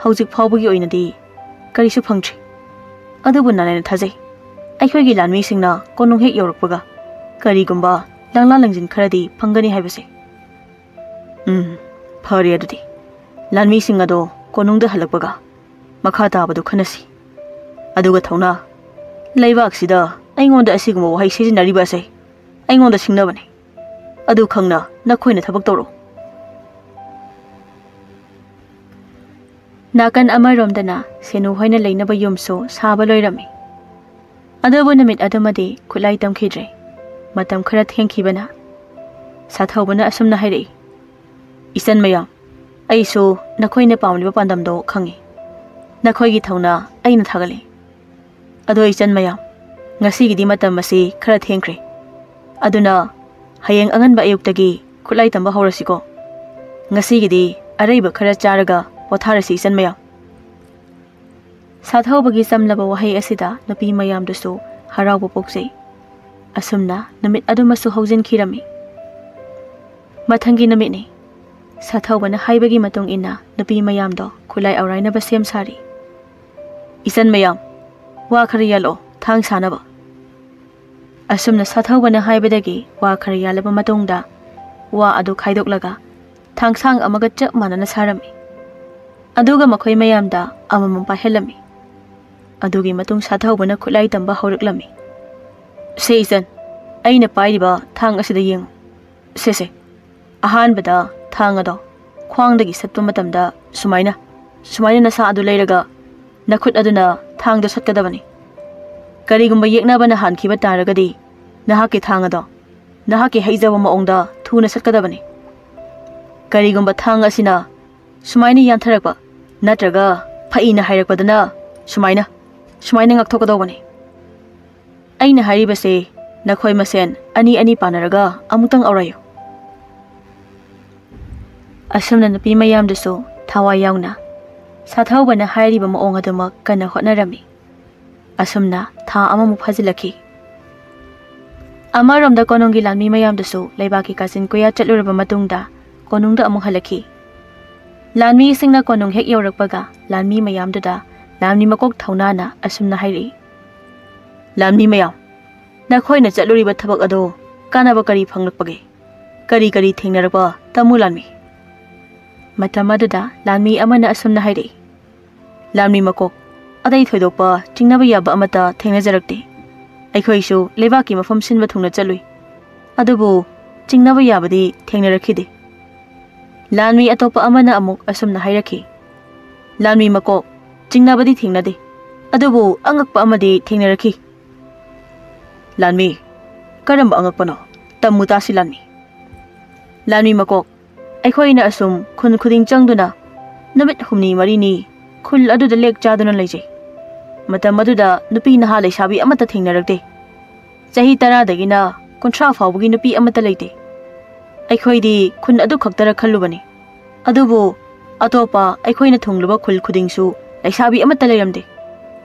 ꯍꯧꯖꯤꯛ ꯐꯥꯎꯕꯒꯤ ꯑꯣꯏꯅꯗꯤ ꯀꯔꯤꯁꯨ ꯐꯪꯗ꯭ꯔꯤ꯫ ꯑꯗꯨꯕꯨ ꯅꯥꯔꯥꯌꯅ ꯊꯥꯖꯩ, ꯑꯩꯈꯣꯏꯒꯤ ꯂꯥꯟꯃꯤꯁꯤꯡꯅ ꯀꯣꯅꯨꯡ ꯍꯦꯛ ꯌꯧꯔꯛꯄꯒ ꯀꯔꯤꯒꯨꯝꯕ ꯂꯪꯂꯥ ꯂꯪꯖꯤꯟ ꯈꯔꯗꯤ ꯐꯪꯒꯅꯤ ꯍꯥꯏꯕꯁꯦ꯫" "ꯎꯝ, ꯐꯔꯦ ꯑꯗꯨꯗꯤ꯫ ꯂꯥꯟꯃꯤꯁꯤꯡ ꯑꯗꯣ ꯀꯣꯅꯨꯡꯗ ꯍꯜꯂꯛꯄꯒ ꯃꯈꯥ ꯇꯥꯕꯗꯨ ꯈꯟꯅꯁꯤ꯫ ꯑꯗꯨꯒ ꯊꯧꯅꯥ, ꯂꯩꯕꯥꯛꯁꯤꯗ ꯑꯩꯉꯣꯟꯗ ꯑꯁꯤꯒꯨꯝꯕ ꯋꯥꯍꯩ ꯁꯤꯖꯤꯟꯅꯔꯤꯕ ꯑꯁꯦ ꯑꯩꯉꯣꯟꯗ ꯁꯤꯡꯅꯕꯅꯤ꯫ ꯑꯗꯨ ꯈꯪꯅ ꯅꯈꯣꯏꯅ ꯊꯕꯛ ꯇꯧꯔꯣ꯫" ꯅꯥꯀꯟ ꯑꯃꯔꯣꯝꯗꯅ ꯁꯦꯅꯨ ꯍꯣꯏꯅ ꯂꯩꯅꯕ ꯌꯨꯝꯁꯨ ꯁꯥꯕ ꯂꯣꯏꯔꯝꯃꯤ꯫ ꯑꯗꯨꯕꯨ ꯅꯨꯃꯤꯠ ꯑꯗꯨꯃꯗꯤ ꯈꯨꯠꯂꯥꯏ ꯇꯝꯈꯤꯗ꯭ꯔꯦ꯫ ꯃꯇꯝ ꯈꯔ ꯊꯦꯡꯈꯤꯕꯅ ꯁꯥꯊꯧꯕꯅ ꯑꯁꯨꯝꯅ ꯍꯥꯏꯔꯛꯏ, "ꯏꯆꯟ ꯃꯌꯥꯝ, ꯑꯩꯁꯨ ꯅꯈꯣꯏꯅ ꯄꯥꯝꯂꯤꯕ ꯄꯥꯟꯗꯝꯗꯣ ꯈꯪꯏ꯫ ꯅꯈꯣꯏꯒꯤ ꯊꯧꯅꯥ ꯑꯩꯅ ꯊꯥꯒꯠꯂꯤ꯫ ꯑꯗꯣ ꯏꯆꯟ ꯃꯌꯥꯝ, ꯉꯁꯤꯒꯤꯗꯤ ꯃꯇꯝ ꯑꯁꯤ ꯈꯔ ꯊꯦꯡꯈ꯭ꯔꯦ꯫ ꯑꯗꯨꯅ ꯍꯌꯦꯡ ꯑꯉꯟꯕ ꯑꯌꯨꯛꯇꯒꯤ ꯈꯨꯠꯂꯥꯏ ꯇꯝꯕ ꯍꯧꯔꯁꯤꯀꯣ꯫ ꯉꯁꯤꯒꯤꯗꯤ ꯑꯔꯩꯕ ꯈꯔ ꯆꯥꯔꯒ ꯄꯣꯊꯥꯔꯁꯤ ꯏꯆꯟ ꯃꯌꯥꯝ꯫" ꯁꯥꯊꯧꯕꯒꯤ ꯆꯝꯂꯕ ꯋꯥꯍꯩ ꯑꯁꯤꯗ ꯅꯨꯄꯤ ꯃꯌꯥꯝꯗꯨꯁꯨ ꯍꯔꯥꯎꯕ ꯄꯣꯛꯆꯩ꯫ ꯑꯁꯨꯝꯅ ꯅꯨꯃꯤꯠ ꯑꯗꯨꯃꯁꯨ ꯍꯧꯖꯤꯟꯈꯤꯔꯝꯃꯤ꯫ ꯃꯊꯪꯒꯤ ꯅꯨꯃꯤꯠꯅꯤ꯫ ꯁꯥꯊꯧꯕꯅ ꯍꯥꯏꯕꯒꯤ ꯃꯇꯨꯡ ꯏꯟꯅ ꯅꯨꯄꯤ ꯃꯌꯥꯝꯗꯣ ꯈꯨꯠꯂꯥꯏ ꯑꯧꯔꯥꯏꯅꯕ ꯁꯦꯝ ꯁꯥꯔꯤ꯫ "ꯏꯆꯟ ꯃꯌꯥꯝ, ꯋꯥ ꯈꯔ ꯌꯥꯜꯂꯛꯑꯣ, ꯊꯥꯡ ꯁꯥꯅꯕ꯫" ꯑꯁꯨꯝꯅ ꯁꯥꯊꯧꯕꯅ ꯍꯥꯏꯕꯗꯒꯤ ꯋꯥ ꯈꯔ ꯌꯥꯜꯂꯕ ꯃꯇꯨꯡꯗ, ꯋꯥ ꯑꯗꯨ ꯈꯥꯏꯗꯣꯛꯂꯒ ꯊꯥꯡꯁꯥꯡ ꯑꯃꯒ ꯆꯞ ꯃꯥꯟꯅꯅ ꯁꯥꯔꯝꯃꯤ꯫ ꯑꯗꯨꯒ ꯃꯈꯣꯏ ꯃꯌꯥꯝꯗ ꯑꯃꯃꯝ ꯄꯥꯏꯍꯜꯂꯝꯃꯤ꯫ ꯑꯗꯨꯒꯤ ꯃꯇꯨꯡ ꯁꯥꯊꯧꯕꯅ ꯈꯨꯠꯂꯥꯏ ꯇꯝꯕ ꯍꯧꯔꯛꯂꯝꯃꯤ꯫ "ꯁꯦ ꯏꯆꯟ, ꯑꯩꯅ ꯄꯥꯏꯔꯤꯕ ꯊꯥꯡ ꯑꯁꯤꯗ ꯌꯦꯡꯉꯨ꯫ ꯁꯦ, ꯁꯦ, ꯑꯍꯥꯟꯕꯗ ꯊꯥꯡ ꯑꯗꯣ ꯈ꯭ꯋꯥꯡꯗꯒꯤ ꯁꯠꯄ ꯃꯇꯝꯗ ꯁꯨꯃꯥꯏꯅ, ꯁꯨꯃꯥꯏꯅ ꯅꯁꯥ ꯑꯗꯨ ꯂꯩꯔꯒ ꯅꯈꯨꯠ ꯑꯗꯨꯅ ꯊꯥꯡꯗꯣ ꯁꯠꯀꯗꯕꯅꯤ꯫ ꯀꯔꯤꯒꯨꯝꯕ ꯌꯦꯛꯅꯕꯅ ꯍꯥꯟꯈꯤꯕ ꯇꯥꯔꯒꯗꯤ ꯅꯍꯥꯛꯀꯤ ꯊꯥꯡ ꯑꯗꯣ ꯅꯍꯥꯛꯀꯤ ꯍꯩꯖꯕ ꯃꯑꯣꯡꯗ ꯊꯨꯅ ꯁꯠꯀꯗꯕꯅꯤ꯫ ꯀꯔꯤꯒꯨꯝꯕ ꯊꯥꯡ ꯑꯁꯤꯅ ꯁꯨꯃꯥꯏꯅ ꯌꯥꯟꯊꯔꯛꯄ ꯅꯠꯇ꯭ꯔꯒ ꯐꯛꯏꯅ ꯍꯥꯏꯔꯛꯄꯗꯅ ꯁꯨꯃꯥꯏꯅ, ꯁꯨꯃꯥꯏꯅ ꯉꯥꯛꯊꯣꯛꯀꯗꯧꯕꯅꯤ꯫ ꯑꯩꯅ ꯍꯥꯏꯔꯤꯕꯁꯦ ꯅꯈꯣꯏ ꯃꯁꯦꯟ ꯑꯅꯤ ꯑꯅꯤ ꯄꯥꯟꯅꯔꯒ ꯑꯃꯨꯛꯇꯪ ꯑꯧꯔꯥꯏꯌꯨ꯫" ꯑꯁꯨꯝꯅ ꯅꯨꯄꯤ ꯃꯌꯥꯝꯗꯨꯁꯨ ꯊꯋꯥꯏ ꯌꯥꯎꯅ ꯁꯥꯊꯧꯕꯅ ꯍꯥꯏꯔꯤꯕ ꯃꯑꯣꯡ ꯑꯗꯨꯃꯛ ꯀꯟꯅ ꯍꯣꯠꯅꯔꯝꯃꯤ꯫ ꯑꯁꯨꯝꯅ ꯊꯥ ꯑꯃꯃꯨꯛ ꯐꯥꯖꯤꯜꯂꯛꯈꯤ꯫ ꯑꯃꯔꯣꯝꯗ ꯀꯣꯅꯨꯡꯒꯤ ꯂꯥꯟꯃꯤ ꯃꯌꯥꯝꯗꯨꯁꯨ ꯂꯩꯕꯥꯛꯀꯤ ꯀꯥꯆꯤꯟ ꯀꯣꯌꯥ ꯆꯠꯂꯨꯔꯕ ꯃꯇꯨꯡꯗ ꯀꯣꯅꯨꯡꯗ ꯑꯃꯨꯛ ꯍꯜꯂꯛꯈꯤ꯫ ꯂꯥꯟꯃꯤꯁꯤꯡꯅ ꯀꯣꯅꯨꯡ ꯍꯦꯛ ꯌꯧꯔꯛꯄꯒ ꯂꯥꯟꯃꯤ ꯃꯌꯥꯝꯗꯨꯗ ꯂꯥꯟꯃꯤ ꯃꯀꯣꯛ ꯊꯧꯅꯥꯅ ꯑꯁꯨꯝꯅ ꯍꯥꯏꯔꯛꯏ, "ꯂꯥꯟꯃꯤ ꯃꯌꯥꯝ, ꯅꯈꯣꯏꯅ ꯆꯠꯂꯨꯔꯤꯕ ꯊꯕꯛ ꯑꯗꯣ ꯀꯥꯟꯅꯕ ꯀꯔꯤ ꯐꯪꯂꯛꯄꯒꯦ? ꯀꯔꯤ ꯀꯔꯤ ꯊꯦꯡꯅꯔꯛꯄ ꯇꯝꯃꯨ ꯂꯥꯟꯃꯤ꯫" ꯃꯇꯝ ꯑꯗꯨꯗ ꯂꯥꯟꯃꯤ ꯑꯃꯅ ꯑꯁꯨꯝꯅ ꯍꯥꯏꯔꯛꯏ, "ꯂꯥꯟꯃꯤ ꯃꯀꯣꯛ, ꯑꯇꯩ ꯊꯣꯏꯗꯣꯛꯄ ꯆꯤꯡꯅꯕ ꯌꯥꯕ ꯑꯃꯠꯇ ꯊꯦꯡꯅꯖꯔꯛꯇꯦ꯫ ꯑꯩꯈꯣꯏꯁꯨ ꯂꯩꯕꯥꯛꯀꯤ ꯃꯐꯝ ꯁꯤꯟꯕ ꯊꯨꯡꯅ ꯆꯠꯂꯨꯏ, ꯑꯗꯨꯕꯨ ꯆꯤꯡꯅꯕ ꯌꯥꯕꯗꯤ ꯊꯦꯡꯅꯔꯛꯈꯤꯗꯦ꯫" ꯂꯥꯟꯃꯤ ꯑꯇꯣꯞꯄ ꯑꯃꯅ ꯑꯃꯨꯛ ꯑꯁꯨꯝꯅ ꯍꯥꯏꯔꯛꯈꯤ, "ꯂꯥꯟꯃꯤ ꯃꯀꯣꯛ, ꯆꯤꯡꯅꯕꯗꯤ ꯊꯦꯡꯅꯗꯦ, ꯑꯗꯨꯕꯨ ꯑꯉꯛꯄ ꯑꯃꯗꯤ ꯊꯦꯡꯅꯔꯛꯈꯤ꯫" "ꯂꯥꯟꯃꯤ, ꯀꯔꯝꯕ ꯑꯉꯛꯄꯅꯣ? ꯇꯝꯃꯨ ꯇꯥꯁꯤ ꯂꯥꯟꯃꯤ꯫" "ꯂꯥꯟꯃꯤ ꯃꯀꯣꯛ, ꯑꯩꯈꯣꯏꯅ ꯑꯁꯨꯝ ꯈꯨꯟ ꯈꯨꯗꯤꯡ ꯆꯪꯗꯨꯅ ꯅꯨꯃꯤꯠ ꯍꯨꯝꯅꯤ ꯃꯔꯤꯅꯤ ꯈꯨꯜ ꯑꯗꯨꯗ ꯂꯦꯛ ꯆꯥꯗꯨꯅ ꯂꯩꯖꯩ꯫ ꯃꯇꯝ ꯑꯗꯨꯗ ꯅꯨꯄꯤ ꯅꯍꯥ ꯂꯩꯁꯥꯕꯤ ꯑꯃꯠꯇ ꯊꯦꯡꯅꯔꯛꯇꯦ꯫ ꯆꯍꯤ ꯇꯔꯥꯗꯒꯤꯅ ꯀꯨꯟꯊ꯭ꯔꯥ ꯐꯥꯎꯕꯒꯤ ꯅꯨꯄꯤ ꯑꯃꯠꯇ ꯂꯩꯇꯦ꯫ ꯑꯩꯈꯣꯏꯗꯤ ꯈꯨꯟ ꯑꯗꯨ ꯈꯛꯇꯔ ꯈꯜꯂꯨꯕꯅꯤ, ꯑꯗꯨꯕꯨ ꯑꯇꯣꯞꯄ ꯑꯩꯈꯣꯏꯅ ꯊꯨꯡꯂꯨꯕ ꯈꯨꯜ ꯈꯨꯗꯤꯡꯁꯨ ꯂꯩꯁꯥꯕꯤ ꯑꯃꯠꯇ ꯂꯩꯔꯝꯗꯦ꯫"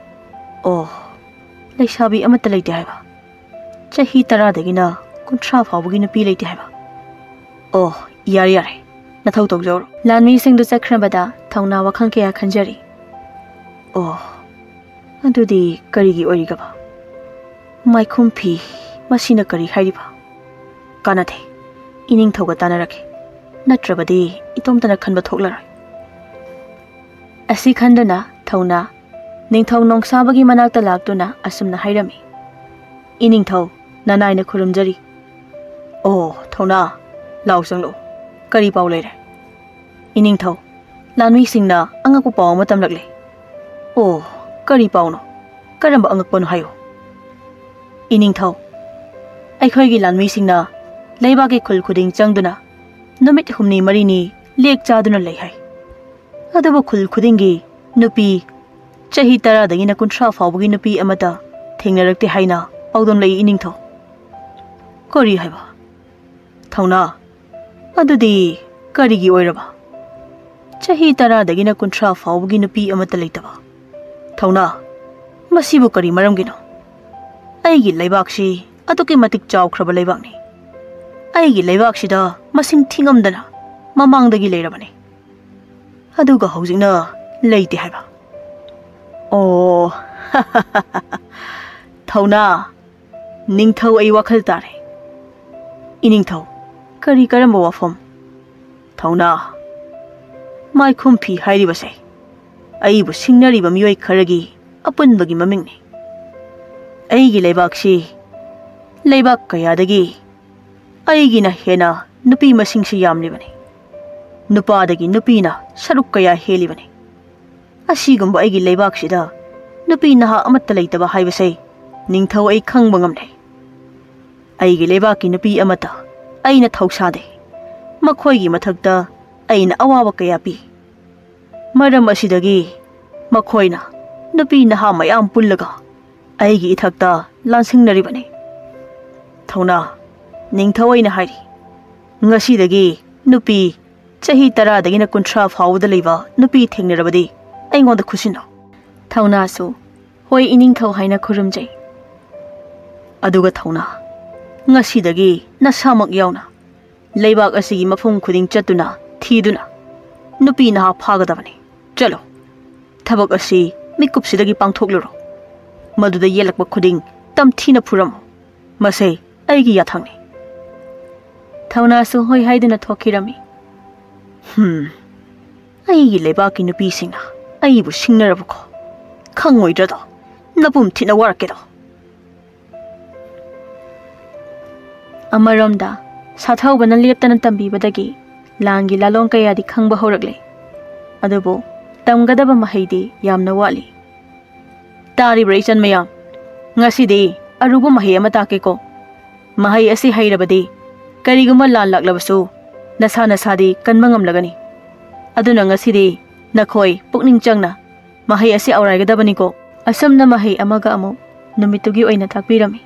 "ꯑꯣ, ꯂꯩꯁꯥꯕꯤ ꯑꯃꯠꯇ ꯂꯩꯇꯦ ꯍꯥꯏꯕ? ꯆꯍꯤ ꯇꯔꯥꯗꯒꯤꯅ ꯀꯨꯟꯊ꯭ꯔꯥ ꯐꯥꯎꯕꯒꯤ ꯅꯨꯄꯤ ꯂꯩꯇꯦ ꯍꯥꯏꯕ? ꯑꯣ, ꯌꯥꯔꯦ, ꯌꯥꯔꯦ, ꯅꯊꯧ ꯇꯧꯖꯧꯔꯣ꯫" ꯂꯥꯟꯃꯤꯁꯤꯡꯗꯨ ꯆꯠꯈ꯭ꯔꯕꯗ ꯊꯧꯅꯥ ꯋꯥꯈꯜ ꯀꯌꯥ ꯈꯟꯖꯔꯤ꯫ "ꯑꯣ, ꯑꯗꯨꯗꯤ ꯀꯔꯤꯒꯤ ꯑꯣꯏꯔꯤꯒꯕ? ꯃꯥꯏꯈꯨꯝ ꯐꯤ ꯃꯁꯤꯅ ꯀꯔꯤ ꯍꯥꯏꯔꯤꯕ? ꯀꯥꯟꯅꯗꯦ, ꯏꯅꯤꯡꯊꯧꯒ ꯇꯥꯟꯅꯔꯒꯦ, ꯅꯠꯇ꯭ꯔꯕꯗꯤ ꯏꯇꯣꯝꯇꯅ ꯈꯟꯕ ꯊꯣꯛꯂꯔꯣꯏ꯫ ꯑꯁꯤ ꯈꯟꯗꯨꯅ ꯊꯧꯅꯥ ꯅꯤꯡꯊꯧ ꯅꯣꯡꯁꯥꯕꯒꯤ ꯃꯅꯥꯛꯇ ꯂꯥꯛꯇꯨꯅ ꯑꯁꯨꯝꯅ ꯍꯥꯏꯔꯝꯃꯤ, "ꯏꯅꯤꯡꯊꯧ, ꯅꯅꯥꯏꯅ ꯈꯨꯔꯨꯝꯖꯔꯤ꯫" "ꯑꯣ, ꯊꯧꯅꯥ, ꯂꯥꯎ ꯆꯪꯂꯛꯎ꯫ ꯀꯔꯤ ꯄꯥꯎ ꯂꯩꯔꯦ?" "ꯏꯅꯤꯡꯊꯧ, ꯂꯥꯟꯃꯤꯁꯤꯡꯅ ꯑꯉꯛꯄ ꯄꯥꯎ ꯑꯃ ꯇꯝꯂꯛꯂꯦ꯫" "ꯑꯣ, ꯀꯔꯤ ꯄꯥꯎꯅꯣ? ꯀꯔꯝꯕ ꯑꯉꯛꯄꯅꯣ ꯍꯥꯏꯌꯨ꯫" "ꯏꯅꯤꯡꯊꯧ, ꯑꯩꯈꯣꯏꯒꯤ ꯂꯥꯟꯃꯤꯁꯤꯡꯅ ꯂꯩꯕꯥꯛꯀꯤ ꯈꯨꯜ ꯈꯨꯗꯤꯡ ꯆꯪꯗꯨꯅ ꯅꯨꯃꯤꯠ ꯍꯨꯝꯅꯤ ꯃꯔꯤꯅꯤ ꯂꯦꯛ ꯆꯥꯗꯨꯅ ꯂꯩ ꯍꯥꯏ꯫ ꯑꯗꯨꯕꯨ ꯈꯨꯜ ꯈꯨꯗꯤꯡꯒꯤ ꯅꯨꯄꯤ ꯆꯍꯤ ꯇꯔꯥꯗꯒꯤꯅ ꯀꯨꯟꯊ꯭ꯔꯥ ꯐꯥꯎꯕꯒꯤ ꯅꯨꯄꯤ ꯑꯃꯠꯇ ꯊꯦꯡꯅꯔꯛꯇꯦ ꯍꯥꯏꯅ ꯄꯥꯎꯗꯝꯂꯛꯏ, ꯏꯅꯤꯡꯊꯧ꯫" "ꯀꯔꯤ ꯍꯥꯏꯕ? ꯊꯧꯅꯥ, ꯑꯗꯨꯗꯤ ꯀꯔꯤꯒꯤ ꯑꯣꯏꯔꯕ? ꯆꯍꯤ ꯇꯔꯥꯗꯒꯤꯅ ꯀꯨꯟꯊ꯭ꯔꯥ ꯐꯥꯎꯕꯒꯤ ꯅꯨꯄꯤ ꯑꯃꯠꯇ ꯂꯩꯇꯕ? ꯊꯧꯅꯥ, ꯃꯁꯤꯕꯨ ꯀꯔꯤ ꯃꯔꯝꯒꯤꯅꯣ? ꯑꯩꯒꯤ ꯂꯩꯕꯥꯛꯁꯤ ꯑꯗꯨꯛꯀꯤ ꯃꯇꯤꯛ ꯆꯥꯎꯈ꯭ꯔꯕ ꯂꯩꯕꯥꯛꯅꯤ꯫ ꯑꯩꯒꯤ ꯂꯩꯕꯥꯛꯁꯤꯗ ꯃꯁꯤꯡ ꯊꯤꯉꯝꯗꯅ ꯃꯃꯥꯡꯗꯒꯤ ꯂꯩꯔꯕꯅꯤ꯫ ꯑꯗꯨꯒ ꯍꯧꯖꯤꯛꯅ ꯂꯩꯇꯦ ꯍꯥꯏꯕ?" "ꯑꯣ, ꯊꯧꯅꯥ, ꯅꯤꯡꯊꯧ, ꯑꯩ ꯋꯥꯈꯜ ꯇꯥꯔꯦ꯫" "ꯏꯅꯤꯡꯊꯧ, ꯀꯔꯤ ꯀꯔꯝꯕ ꯋꯥꯐꯝ?" "ꯊꯧꯅꯥ, ꯃꯥꯏꯈꯨꯝ ꯐꯤ ꯍꯥꯏꯔꯤꯕꯁꯦ ꯑꯩꯕꯨ ꯁꯤꯡꯅꯔꯤꯕ ꯃꯤꯑꯣꯏ ꯈꯔꯒꯤ ꯑꯄꯨꯟꯕꯒꯤ ꯃꯃꯤꯡꯅꯤ꯫ ꯑꯩꯒꯤ ꯂꯩꯕꯥꯛꯁꯤ ꯂꯩꯕꯥꯛ ꯀꯌꯥꯗꯒꯤ ꯑꯩꯒꯤꯅ ꯍꯦꯟꯅ ꯅꯨꯄꯤ ꯃꯁꯤꯡꯁꯤ ꯌꯥꯝꯂꯤꯕꯅꯤ꯫ ꯅꯨꯄꯥꯗꯒꯤ ꯅꯨꯄꯤꯅ ꯁꯔꯨꯛ ꯀꯌꯥ ꯍꯦꯜꯂꯤꯕꯅꯤ꯫ ꯑꯁꯤꯒꯨꯝꯕ ꯑꯩꯒꯤ ꯂꯩꯕꯥꯛꯁꯤꯗ ꯅꯨꯄꯤ ꯅꯍꯥ ꯑꯃꯠꯇ ꯂꯩꯇꯕ ꯍꯥꯏꯕꯁꯦ ꯅꯤꯡꯊꯧ, ꯑꯩ ꯈꯪꯕ ꯉꯝꯂꯦ꯫ ꯑꯩꯒꯤ ꯂꯩꯕꯥꯛꯀꯤ ꯅꯨꯄꯤ ꯑꯃꯠꯇ ꯑꯩꯅ ꯊꯧꯁꯥꯗꯦ꯫ ꯃꯈꯣꯏꯒꯤ ꯃꯊꯛꯇ ꯑꯩꯅ ꯑꯋꯥꯕ ꯀꯌꯥ ꯄꯤ꯫ ꯃꯔꯝ ꯑꯁꯤꯗꯒꯤ ꯃꯈꯣꯏꯅ ꯅꯨꯄꯤ ꯅꯍꯥ ꯃꯌꯥꯝ ꯄꯨꯜꯂꯒ ꯑꯩꯒꯤ ꯏꯊꯛꯇ ꯂꯥꯟꯁꯤꯡꯅꯔꯤꯕꯅꯤ꯫ ꯊꯧꯅꯥ, ꯅꯤꯡꯊꯧ, ꯑꯩꯅ ꯍꯥꯏꯔꯤ, ꯉꯁꯤꯗꯒꯤ ꯅꯨꯄꯤ ꯆꯍꯤ ꯇꯔꯥꯗꯒꯤꯅ ꯀꯨꯟꯊ꯭ꯔꯥ ꯐꯥꯎꯕꯗ ꯂꯩꯕ ꯅꯨꯄꯤ ꯊꯦꯡꯅꯔꯕꯗꯤ ꯑꯩꯉꯣꯟꯗ ꯈꯨꯠꯁꯤꯟꯅꯧ꯫" ꯊꯧꯅꯥꯁꯨ, "ꯍꯣꯏ, ꯏꯅꯤꯡꯊꯧ" ꯍꯥꯏꯅ ꯈꯨꯔꯨꯝꯖꯩ꯫ "ꯑꯗꯨꯒ ꯊꯧꯅꯥ, ꯉꯁꯤꯗꯒꯤ ꯅꯁꯥꯃꯛ ꯌꯥꯎꯅ ꯂꯩꯕꯥꯛ ꯑꯁꯤꯒꯤ ꯃꯐꯝ ꯈꯨꯗꯤꯡ ꯆꯠꯇꯨꯅ ꯊꯤꯗꯨꯅ ꯅꯨꯄꯤ ꯅꯍꯥ ꯐꯥꯒꯗꯕꯅꯤ꯫ ꯆꯠꯂꯣ, ꯊꯕꯛ ꯑꯁꯤ ꯃꯤꯀꯨꯞꯁꯤꯗꯒꯤ ꯄꯥꯡꯊꯣꯛꯂꯨꯔꯣ꯫ ꯃꯗꯨꯗ ꯌꯦꯠꯂꯛꯄ ꯈꯨꯗꯤꯡ ꯇꯝꯊꯤꯅ ꯐꯨꯔꯝꯃꯨ꯫ "ꯃꯁꯦ ꯑꯩꯒꯤ ꯌꯥꯊꯪꯅꯤ꯫" ꯊꯧꯅꯥꯁꯨ ꯍꯣꯏ ꯍꯥꯏꯗꯨꯅ ꯊꯣꯛꯈꯤꯔꯝꯃꯤ꯫ "ꯍꯝ, ꯑꯩꯒꯤ ꯂꯩꯕꯥꯛꯀꯤ ꯅꯨꯄꯤꯁꯤꯡꯅ ꯑꯩꯕꯨ ꯁꯤꯡꯅꯔꯕꯀꯣ? ꯈꯪꯉꯣꯏꯗ꯭ꯔꯗꯣ? ꯅꯄꯨꯝ ꯊꯤꯠꯅ ꯋꯥꯔꯛꯀꯦꯗꯣ꯫" ꯑꯃꯔꯣꯝꯗ, ꯁꯥꯊꯧꯕꯅ ꯂꯦꯞꯇꯅ ꯇꯝꯕꯤꯕꯗꯒꯤ ꯂꯥꯟꯒꯤ ꯂꯥꯂꯣꯡ ꯀꯌꯥꯗꯤ ꯈꯪꯕ ꯍꯧꯔꯛꯂꯦ꯫ ꯑꯗꯨꯕꯨ ꯇꯝꯒꯗꯕ ꯃꯍꯩꯗꯤ ꯌꯥꯝꯅ ꯋꯥꯠꯂꯤ꯫ "ꯇꯥꯔꯤꯕ꯭ꯔꯥ, ꯏꯆꯟ ꯃꯌꯥꯝ? ꯉꯁꯤꯗꯤ ꯑꯔꯨꯕ ꯃꯍꯩ ꯑꯃ ꯇꯥꯛꯀꯦꯀꯣ꯫ ꯃꯍꯩ ꯑꯁꯤ ꯍꯩꯔꯕꯗꯤ ꯀꯔꯤꯒꯨꯝꯕ ꯂꯥꯟ ꯂꯥꯛꯂꯕꯁꯨ ꯅꯁꯥ ꯅꯁꯥꯗꯤ ꯀꯟꯕ ꯉꯝꯂꯒꯅꯤ꯫ ꯑꯗꯨꯅ ꯉꯁꯤꯗꯤ ꯅꯈꯣꯏ ꯄꯨꯛꯅꯤꯡ ꯆꯪꯅ ꯃꯍꯩ ꯑꯁꯤ ꯑꯧꯔꯥꯏꯒꯗꯕꯅꯤꯀꯣ꯫" ꯑꯁꯨꯝꯅ ꯃꯍꯩ ꯑꯃꯒ ꯑꯃꯨꯛ ꯅꯨꯃꯤꯠꯇꯨꯒꯤ ꯑꯣꯏꯅ ꯇꯥꯛꯄꯤꯔꯝꯃꯤ꯫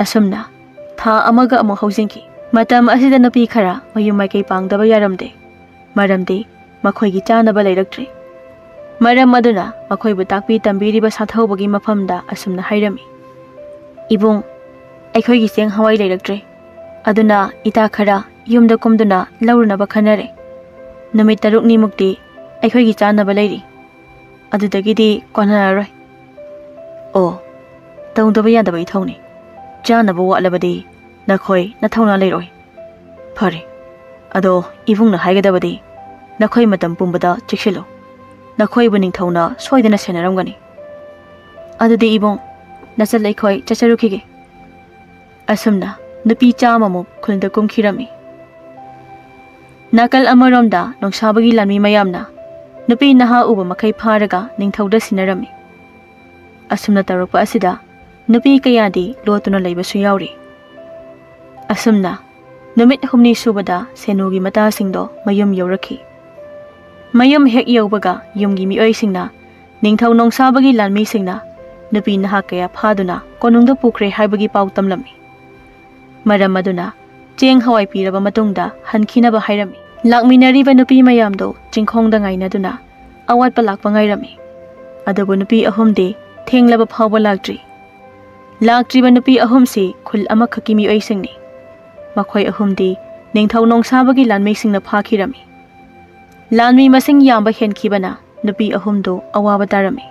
ꯑꯁꯨꯝꯅ ꯊꯥ ꯑꯃꯒ ꯑꯃꯨꯛ ꯍꯧꯖꯤꯟꯈꯤ꯫ ꯃꯇꯝ ꯑꯁꯤꯗ ꯅꯨꯄꯤ ꯈꯔ ꯃꯌꯨꯝ ꯃꯥꯏꯀꯩ ꯄꯥꯡꯗꯕ ꯌꯥꯔꯝꯗꯦ꯫ ꯃꯔꯝꯗꯤ ꯃꯈꯣꯏꯒꯤ ꯆꯥꯅꯕ ꯂꯩꯔꯛꯇ꯭ꯔꯦ꯫ ꯃꯔꯝ ꯑꯗꯨꯅ ꯃꯈꯣꯏꯕꯨ ꯇꯥꯛꯄꯤ ꯇꯝꯕꯤꯔꯤꯕ ꯁꯥꯊꯧꯕꯒꯤ ꯃꯐꯝꯗ ꯑꯁꯨꯝꯅ ꯍꯥꯏꯔꯝꯃꯤ, "ꯏꯕꯨꯡ, ꯑꯩꯈꯣꯏꯒꯤ ꯆꯦꯡ ꯍꯋꯥꯏ ꯂꯩꯔꯛꯇ꯭ꯔꯦ꯫ ꯑꯗꯨꯅ ꯏꯇꯥ ꯈꯔ ꯌꯨꯝꯗ ꯀꯨꯝꯗꯨꯅ ꯂꯧꯔꯨꯅꯕ ꯈꯟꯅꯔꯦ꯫ ꯅꯨꯃꯤꯠ ꯇꯔꯨꯛꯅꯤꯃꯨꯛꯇꯤ ꯑꯩꯈꯣꯏꯒꯤ ꯆꯥꯅꯕ ꯂꯩꯔꯤ꯫ ꯑꯗꯨꯗꯒꯤꯗꯤ ꯀꯣꯟꯅꯔꯔꯣꯏ꯫" "ꯑꯣ, ꯇꯧꯗꯕ ꯌꯥꯗꯕ ꯏꯊꯧꯅꯤ꯫ ꯆꯥꯅꯕ ꯋꯥꯠꯂꯕꯗꯤ ꯅꯈꯣꯏ ꯅꯊꯧꯅꯥ ꯂꯩꯔꯣꯏ꯫ ꯐꯔꯦ, ꯑꯗꯣ ꯏꯕꯨꯡꯅ ꯍꯥꯏꯒꯗꯕꯗꯤ ꯅꯈꯣꯏ ꯃꯇꯝ ꯄꯨꯝꯕꯗ ꯆꯦꯛꯁꯤꯜꯂꯨ꯫ ꯅꯈꯣꯏꯕꯨ ꯅꯤꯡꯊꯧꯅ ꯁꯣꯏꯗꯅ ꯁꯦꯟꯅꯔꯝꯒꯅꯤ꯫ ꯑꯗꯨꯗꯤ ꯏꯕꯨꯡ, ꯅꯆꯜ ꯑꯩꯈꯣꯏ ꯆꯠꯆꯔꯨꯈꯤꯒꯦ꯫" ꯑꯁꯨꯝꯅ ꯅꯨꯄꯤ ꯆꯥꯝꯃꯃꯨꯛ ꯈꯨꯜꯗ ꯀꯨꯝꯈꯤꯔꯝꯃꯤ꯫ ꯅꯥꯀꯜ ꯑꯃꯔꯣꯝꯗ ꯅꯣꯡꯁꯥꯕꯒꯤ ꯂꯥꯟꯃꯤ ꯃꯌꯥꯝꯅ ꯅꯨꯄꯤ ꯅꯍꯥ ꯎꯕ ꯃꯈꯩ ꯐꯥꯔꯒ ꯅꯤꯡꯊꯧꯗ ꯁꯤꯟꯅꯔꯝꯃꯤ꯫ ꯑꯁꯨꯝꯅ ꯇꯧꯔꯛꯄ ꯑꯁꯤꯗ ꯅꯨꯄꯤ ꯀꯌꯥꯗꯤ ꯂꯣꯠꯇꯨꯅ ꯂꯩꯕꯁꯨ ꯌꯥꯎꯔꯤ꯫ ꯑꯁꯨꯝꯅ ꯅꯨꯃꯤꯠ ꯍꯨꯝꯅꯤ ꯁꯨꯕꯗ ꯁꯦꯅꯨꯒꯤ ꯃꯇꯥꯁꯤꯡꯗꯣ ꯃꯌꯨꯝ ꯌꯧꯔꯛꯈꯤ꯫ ꯃꯌꯨꯝ ꯍꯦꯛ ꯌꯧꯕꯒ ꯌꯨꯝꯒꯤ ꯃꯤꯑꯣꯏꯁꯤꯡꯅ ꯅꯤꯡꯊꯧ ꯅꯣꯡꯁꯥꯕꯒꯤ ꯂꯥꯟꯃꯤꯁꯤꯡꯅ ꯅꯨꯄꯤ ꯅꯍꯥ ꯀꯌꯥ ꯐꯥꯗꯨꯅ ꯀꯣꯅꯨꯡꯗ ꯄꯨꯈ꯭ꯔꯦ ꯍꯥꯏꯕꯒꯤ ꯄꯥꯎ ꯇꯝꯂꯝꯃꯤ꯫ ꯃꯔꯝ ꯑꯗꯨꯅ ꯆꯦꯡ ꯍꯋꯥꯏ ꯄꯤꯔꯕ ꯃꯇꯨꯡꯗ ꯍꯟꯈꯤꯅꯕ ꯍꯥꯏꯔꯝꯃꯤ꯫ ꯂꯥꯛꯃꯤꯟꯅꯔꯤꯕ ꯅꯨꯄꯤ ꯃꯌꯥꯝꯗꯨ ꯆꯤꯡꯈꯣꯡꯗ ꯉꯥꯏꯅꯗꯨꯅ ꯑꯋꯥꯠꯄ ꯂꯥꯛꯄ ꯉꯥꯏꯔꯝꯃꯤ꯫ ꯑꯗꯨꯕꯨ ꯅꯨꯄꯤ ꯑꯍꯨꯝꯗꯤ ꯊꯦꯡꯂꯕ ꯐꯥꯎꯕ ꯂꯥꯛꯇ꯭ꯔꯤ꯫ ꯂꯥꯛꯇ꯭ꯔꯤꯕ ꯅꯨꯄꯤ ꯑꯍꯨꯝꯁꯤ ꯈꯨꯜ ꯑꯃꯈꯛꯀꯤ ꯃꯤꯑꯣꯏꯁꯤꯡꯅꯤ꯫ ꯃꯈꯣꯏ ꯑꯍꯨꯝꯗꯤ ꯅꯤꯡꯊꯧ ꯅꯣꯡꯁꯥꯕꯒꯤ ꯂꯥꯟꯃꯤꯁꯤꯡꯅ ꯐꯥꯈꯤꯔꯝꯃꯤ꯫ ꯂꯥꯟꯃꯤ ꯃꯁꯤꯡ ꯌꯥꯝꯕ ꯍꯦꯟꯈꯤꯕꯅ ꯅꯨꯄꯤ ꯑꯍꯨꯝꯗꯨ ꯑꯋꯥꯕ ꯇꯥꯔꯝꯃꯤ꯫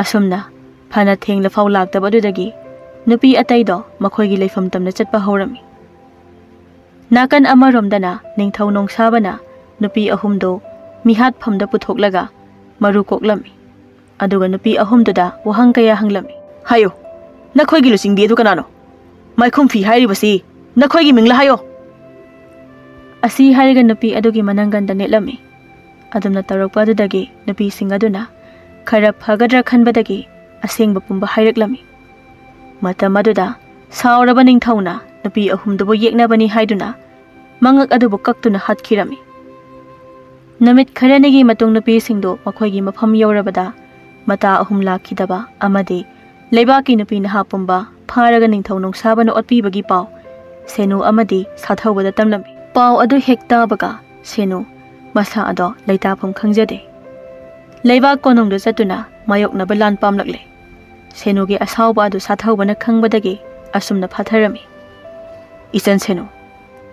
ꯑꯁꯨꯝꯅ ꯐꯅ ꯊꯦꯡꯂꯐꯥꯎ ꯂꯥꯛꯇꯕ ꯑꯗꯨꯗꯒꯤ ꯅꯨꯄꯤ ꯑꯇꯩꯗꯣ ꯃꯈꯣꯏꯒꯤ ꯂꯩꯐꯝ ꯇꯝꯅ ꯆꯠꯄ ꯍꯧꯔꯝꯃꯤ꯫ ꯅꯥꯀꯟ ꯑꯃꯔꯣꯝꯗꯅ ꯅꯤꯡꯊꯧ ꯅꯣꯡꯁꯥꯕꯅ ꯅꯨꯄꯤ ꯑꯍꯨꯝꯗꯨ ꯃꯤꯍꯥꯠꯐꯝꯗ ꯄꯨꯊꯣꯛꯂꯒ ꯃꯔꯨ ꯀꯣꯛꯂꯝꯃꯤ꯫ ꯑꯗꯨꯒ ꯅꯨꯄꯤ ꯑꯍꯨꯝꯗꯨꯗ ꯋꯥꯍꯪ ꯀꯌꯥ ꯍꯪꯂꯝꯃꯤ꯫ "ꯍꯥꯏꯌꯨ, ꯅꯈꯣꯏꯒꯤ ꯂꯨꯆꯤꯡꯕꯤ ꯑꯗꯨ ꯀꯅꯥꯅꯣ? ꯃꯥꯏꯈꯨꯝ ꯐꯤ ꯍꯥꯏꯔꯤꯕꯁꯤ ꯅꯈꯣꯏꯒꯤ ꯃꯤꯡꯂ ꯍꯥꯏꯌꯣ?" ꯑꯁꯤ ꯍꯥꯏꯔꯒ ꯅꯨꯄꯤ ꯑꯗꯨꯒꯤ ꯃꯅꯪꯒꯟꯗ ꯅꯦꯠꯂꯝꯃꯤ꯫ ꯑꯗꯨꯝꯅ ꯇꯧꯔꯛꯄ ꯑꯗꯨꯗꯒꯤ ꯅꯨꯄꯤꯁꯤꯡ ꯑꯗꯨꯅ ꯈꯔ ꯐꯒꯗ꯭ꯔꯥ ꯈꯟꯕꯗꯒꯤ ꯑꯁꯦꯡꯕ ꯄꯨꯝꯕ ꯍꯥꯏꯔꯛꯂꯝꯃꯤ꯫ ꯃꯇꯝ ꯑꯗꯨꯗ ꯁꯥꯎꯔꯕ ꯅꯤꯡꯊꯧꯅ ꯅꯨꯄꯤ ꯑꯍꯨꯝꯗꯨꯕꯨ ꯌꯦꯛꯅꯕꯅꯤ ꯍꯥꯏꯗꯨꯅ ꯃꯉꯛ ꯑꯗꯨꯕꯨ ꯀꯛꯇꯨꯅ ꯍꯥꯠꯈꯤꯔꯝꯃꯤ꯫ ꯅꯨꯃꯤꯠ ꯈꯔꯅꯤꯒꯤ ꯃꯇꯨꯡ ꯅꯨꯄꯤꯁꯤꯡꯗꯨ ꯃꯈꯣꯏꯒꯤ ꯃꯐꯝ ꯌꯧꯔꯕꯗ ꯃꯇꯥ ꯑꯍꯨꯝ ꯂꯥꯛꯈꯤꯗꯕ ꯑꯃꯗꯤ ꯂꯩꯕꯥꯛꯀꯤ ꯅꯨꯄꯤ ꯅꯍꯥ ꯄꯨꯝꯕ ꯐꯥꯔꯒ ꯅꯤꯡꯊꯧ ꯅꯣꯡꯁꯥꯕꯅ ꯑꯣꯠꯄꯤꯕꯒꯤ ꯄꯥꯎ ꯁꯦꯅꯨ ꯑꯃꯗꯤ ꯁꯥꯊꯧꯕꯗ ꯇꯝꯂꯝꯃꯤ꯫ ꯄꯥꯎ ꯑꯗꯨ ꯍꯦꯛ ꯇꯥꯕꯒ ꯁꯦꯅꯨ ꯃꯁꯥ ꯑꯗꯣ ꯂꯩꯇꯥꯐꯝ ꯈꯪꯖꯗꯦ꯫ ꯂꯩꯕꯥꯛ ꯀꯣꯅꯨꯡꯗ ꯆꯠꯇꯨꯅ ꯃꯥꯌꯣꯛꯅꯕ ꯂꯥꯟ ꯄꯥꯝꯂꯛꯂꯦ꯫ ꯁꯦꯅꯨꯒꯤ ꯑꯁꯥꯎꯕ ꯑꯗꯨ ꯁꯥꯊꯧꯕꯅ ꯈꯪꯕꯗꯒꯤ ꯑꯁꯨꯝꯅ ꯐꯥꯊꯔꯝꯃꯤ꯫ "ꯏꯆꯟ ꯁꯦꯅꯨ,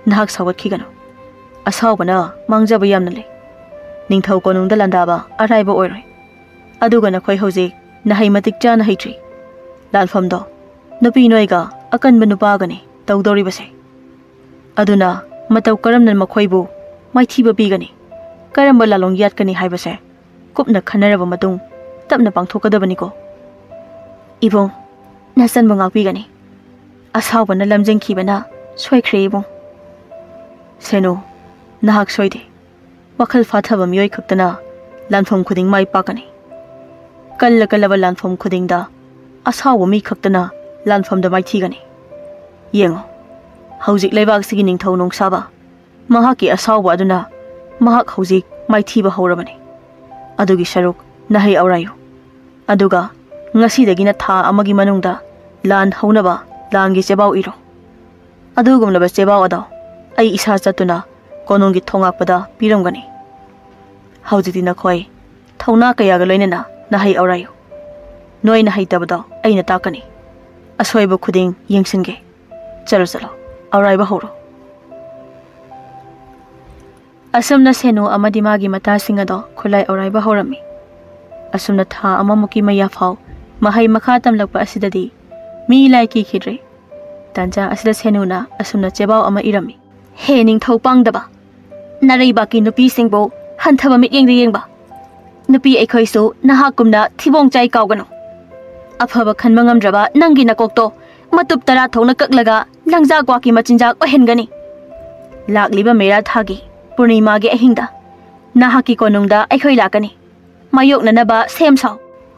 ꯅꯍꯥꯛ ꯁꯥꯎꯒꯠꯈꯤꯒꯅꯨ꯫ ꯑꯁꯥꯎꯕꯅ ꯃꯥꯡꯖꯕ ꯌꯥꯝꯅ ꯂꯩ꯫ ꯅꯤꯡꯊꯧ ꯀꯣꯅꯨꯡꯗ ꯂꯥꯟꯗꯥꯕ ꯑꯔꯥꯏꯕ ꯑꯣꯏꯔꯣꯏ꯫ ꯑꯗꯨꯒ ꯅꯈꯣꯏ ꯍꯧꯖꯤꯛ ꯅꯍꯩ ꯃꯇꯤꯛ ꯆꯥꯅ ꯍꯩꯇ꯭ꯔꯤ꯫ ꯂꯥꯟꯐꯝꯗꯣ ꯅꯨꯄꯤ ꯅꯣꯏꯒ ꯑꯀꯟꯕ ꯅꯨꯄꯥꯒꯅꯤ ꯇꯧꯗꯧꯔꯤꯕꯁꯦ꯫ ꯑꯗꯨꯅ ꯃꯇꯧ ꯀꯔꯝꯅ ꯃꯈꯣꯏꯕꯨ ꯃꯥꯏꯊꯤꯕ ꯄꯤꯒꯅꯤ, ꯀꯔꯝꯕ ꯂꯥꯂꯣꯡ ꯌꯥꯠꯀꯅꯤ ꯍꯥꯏꯕꯁꯦ ꯀꯨꯞꯅ ꯈꯟꯅꯔꯕ ꯃꯇꯨꯡ ꯇꯞꯅ ꯄꯥꯡꯊꯣꯛꯀꯗꯕꯅꯤꯀꯣ꯫ ꯏꯕꯨꯡ, ꯅꯆꯟꯕꯨ ꯉꯥꯛꯄꯤꯒꯅꯤ꯫ ꯑꯁꯥꯎꯕꯅ ꯂꯝꯖꯤꯡꯈꯤꯕꯅ ꯁꯣꯏꯈ꯭ꯔꯦ ꯏꯕꯨꯡ꯫" "ꯁꯦꯅꯨ, ꯅꯍꯥꯛ ꯁꯣꯏꯗꯦ꯫ ꯋꯥꯈꯜ ꯐꯥꯊꯕ ꯃꯤꯑꯣꯏ ꯈꯛꯇꯅ ꯂꯥꯟꯐꯝ ꯈꯨꯗꯤꯡ ꯃꯥꯏ ꯄꯥꯛꯀꯅꯤ꯫ ꯀꯜꯂ ꯀꯜꯂꯕ ꯂꯥꯟꯐꯝ ꯈꯨꯗꯤꯡꯗ ꯑꯁꯥꯎꯕ ꯃꯤ ꯈꯛꯇꯅ ꯂꯥꯟꯐꯝꯗ ꯃꯥꯏꯊꯤꯒꯅꯤ꯫ ꯌꯦꯡꯉꯨ, ꯍꯧꯖꯤꯛ ꯂꯩꯕꯥꯛꯁꯤꯒꯤ ꯅꯤꯡꯊꯧ ꯅꯣꯡꯁꯥꯕ ꯃꯍꯥꯛꯀꯤ ꯑꯁꯥꯎꯕ ꯑꯗꯨꯅ ꯃꯍꯥꯛ ꯍꯧꯖꯤꯛ ꯃꯥꯏꯊꯤꯕ ꯍꯧꯔꯕꯅꯤ꯫ ꯑꯗꯨꯒꯤ ꯁꯔꯨꯛ ꯅꯍꯩ ꯑꯧꯔꯥꯏꯌꯨ꯫ ꯑꯗꯨꯒ ꯉꯁꯤꯗꯒꯤꯅ ꯊꯥ ꯑꯃꯒꯤ ꯃꯅꯨꯡꯗ ꯂꯥꯟ ꯍꯧꯅꯕ ꯂꯥꯟꯒꯤ ꯆꯦꯕꯥꯎ ꯏꯔꯣ꯫ ꯑꯗꯨꯒꯨꯝꯂꯕ ꯆꯦꯕꯥꯎ ꯑꯗꯣ ꯑꯩ ꯏꯁꯥ ꯆꯠꯇꯨꯅ ꯀꯣꯅꯨꯡꯒꯤ ꯊꯣꯡꯉꯥꯛꯄꯗ ꯄꯤꯔꯝꯒꯅꯤ꯫ ꯍꯧꯖꯤꯛꯇꯤ ꯅꯈꯣꯏ ꯊꯧꯅꯥ ꯀꯌꯥꯒ ꯂꯣꯏꯅꯅ ꯅꯍꯩ ꯑꯧꯔꯥꯏꯌꯨ꯫ ꯅꯣꯏꯅ ꯍꯩꯇꯕꯗꯣ ꯑꯩꯅ ꯇꯥꯛꯀꯅꯤ꯫ ꯑꯁꯣꯏꯕ ꯈꯨꯗꯤꯡ ꯌꯦꯡꯁꯤꯟꯒꯦ꯫ ꯆꯠꯂꯣ, ꯆꯠꯂꯣ, ꯑꯧꯔꯥꯏꯕ ꯍꯧꯔꯣ꯫" ꯑꯁꯨꯝꯅ ꯁꯦꯅꯨ ꯑꯃꯗꯤ ꯃꯥꯒꯤ ꯃꯇꯥꯁꯤꯡ ꯑꯗꯣ ꯈꯨꯠꯂꯥꯏ ꯑꯧꯔꯥꯏꯕ ꯍꯧꯔꯝꯃꯤ꯫ ꯑꯁꯨꯝꯅ ꯊꯥ ꯑꯃꯃꯨꯛꯀꯤ ꯃꯌꯥ ꯐꯥꯎ ꯃꯍꯩ ꯃꯈꯥ ꯇꯝꯂꯛꯄ ꯑꯁꯤꯗꯗꯤ ꯃꯤ ꯂꯥꯏ ꯀꯤꯈꯤꯗ꯭ꯔꯦ꯫ ꯇꯥꯟꯖꯥ ꯑꯁꯤꯗ ꯁꯦꯅꯨꯅ ꯑꯁꯨꯝꯅ ꯆꯦꯕꯥꯎ ꯑꯃ ꯏꯔꯝꯃꯤ: "ꯍꯦ ꯅꯤꯡꯊꯧ ꯄꯥꯡꯗꯕ, ꯅꯔꯩꯕꯥꯛꯀꯤ ꯅꯨꯄꯤꯁꯤꯡꯕꯨ ꯍꯟꯊꯕ ꯃꯤꯠꯌꯦꯡꯗ ꯌꯦꯡꯕ꯫ ꯅꯨꯄꯤ ꯑꯩꯈꯣꯏꯁꯨ ꯅꯍꯥꯛꯀꯨꯝꯅ ꯊꯤꯕꯣꯡ ꯆꯥꯏ ꯀꯥꯎꯒꯅꯨ꯫ ꯑꯐꯕ ꯈꯟꯕ ꯉꯝꯗ꯭ꯔꯕ ꯅꯪꯒꯤ ꯅꯀꯣꯛꯇꯣ ꯃꯇꯨꯞ ꯇꯔꯥ ꯊꯣꯛꯅ ꯀꯛꯂꯒ ꯂꯪꯖꯥ ꯀ꯭ꯋꯥꯛꯀꯤ ꯃꯆꯤꯟꯖꯥꯛ ꯑꯣꯏꯍꯟꯒꯅꯤ꯫ ꯂꯥꯛꯂꯤꯕ ꯃꯦꯔꯥ ꯊꯥꯒꯤ ꯄꯨꯔꯅꯤꯃꯥꯒꯤ ꯑꯍꯤꯡꯗ ꯅꯍꯥꯛꯀꯤ ꯀꯣꯅꯨꯡꯗ ꯑꯩꯈꯣꯏ ꯂꯥꯛꯀꯅꯤ꯫ ꯃꯥꯌꯣꯛꯅꯅꯕ ꯁꯦꯝ ꯁꯥꯎ"꯫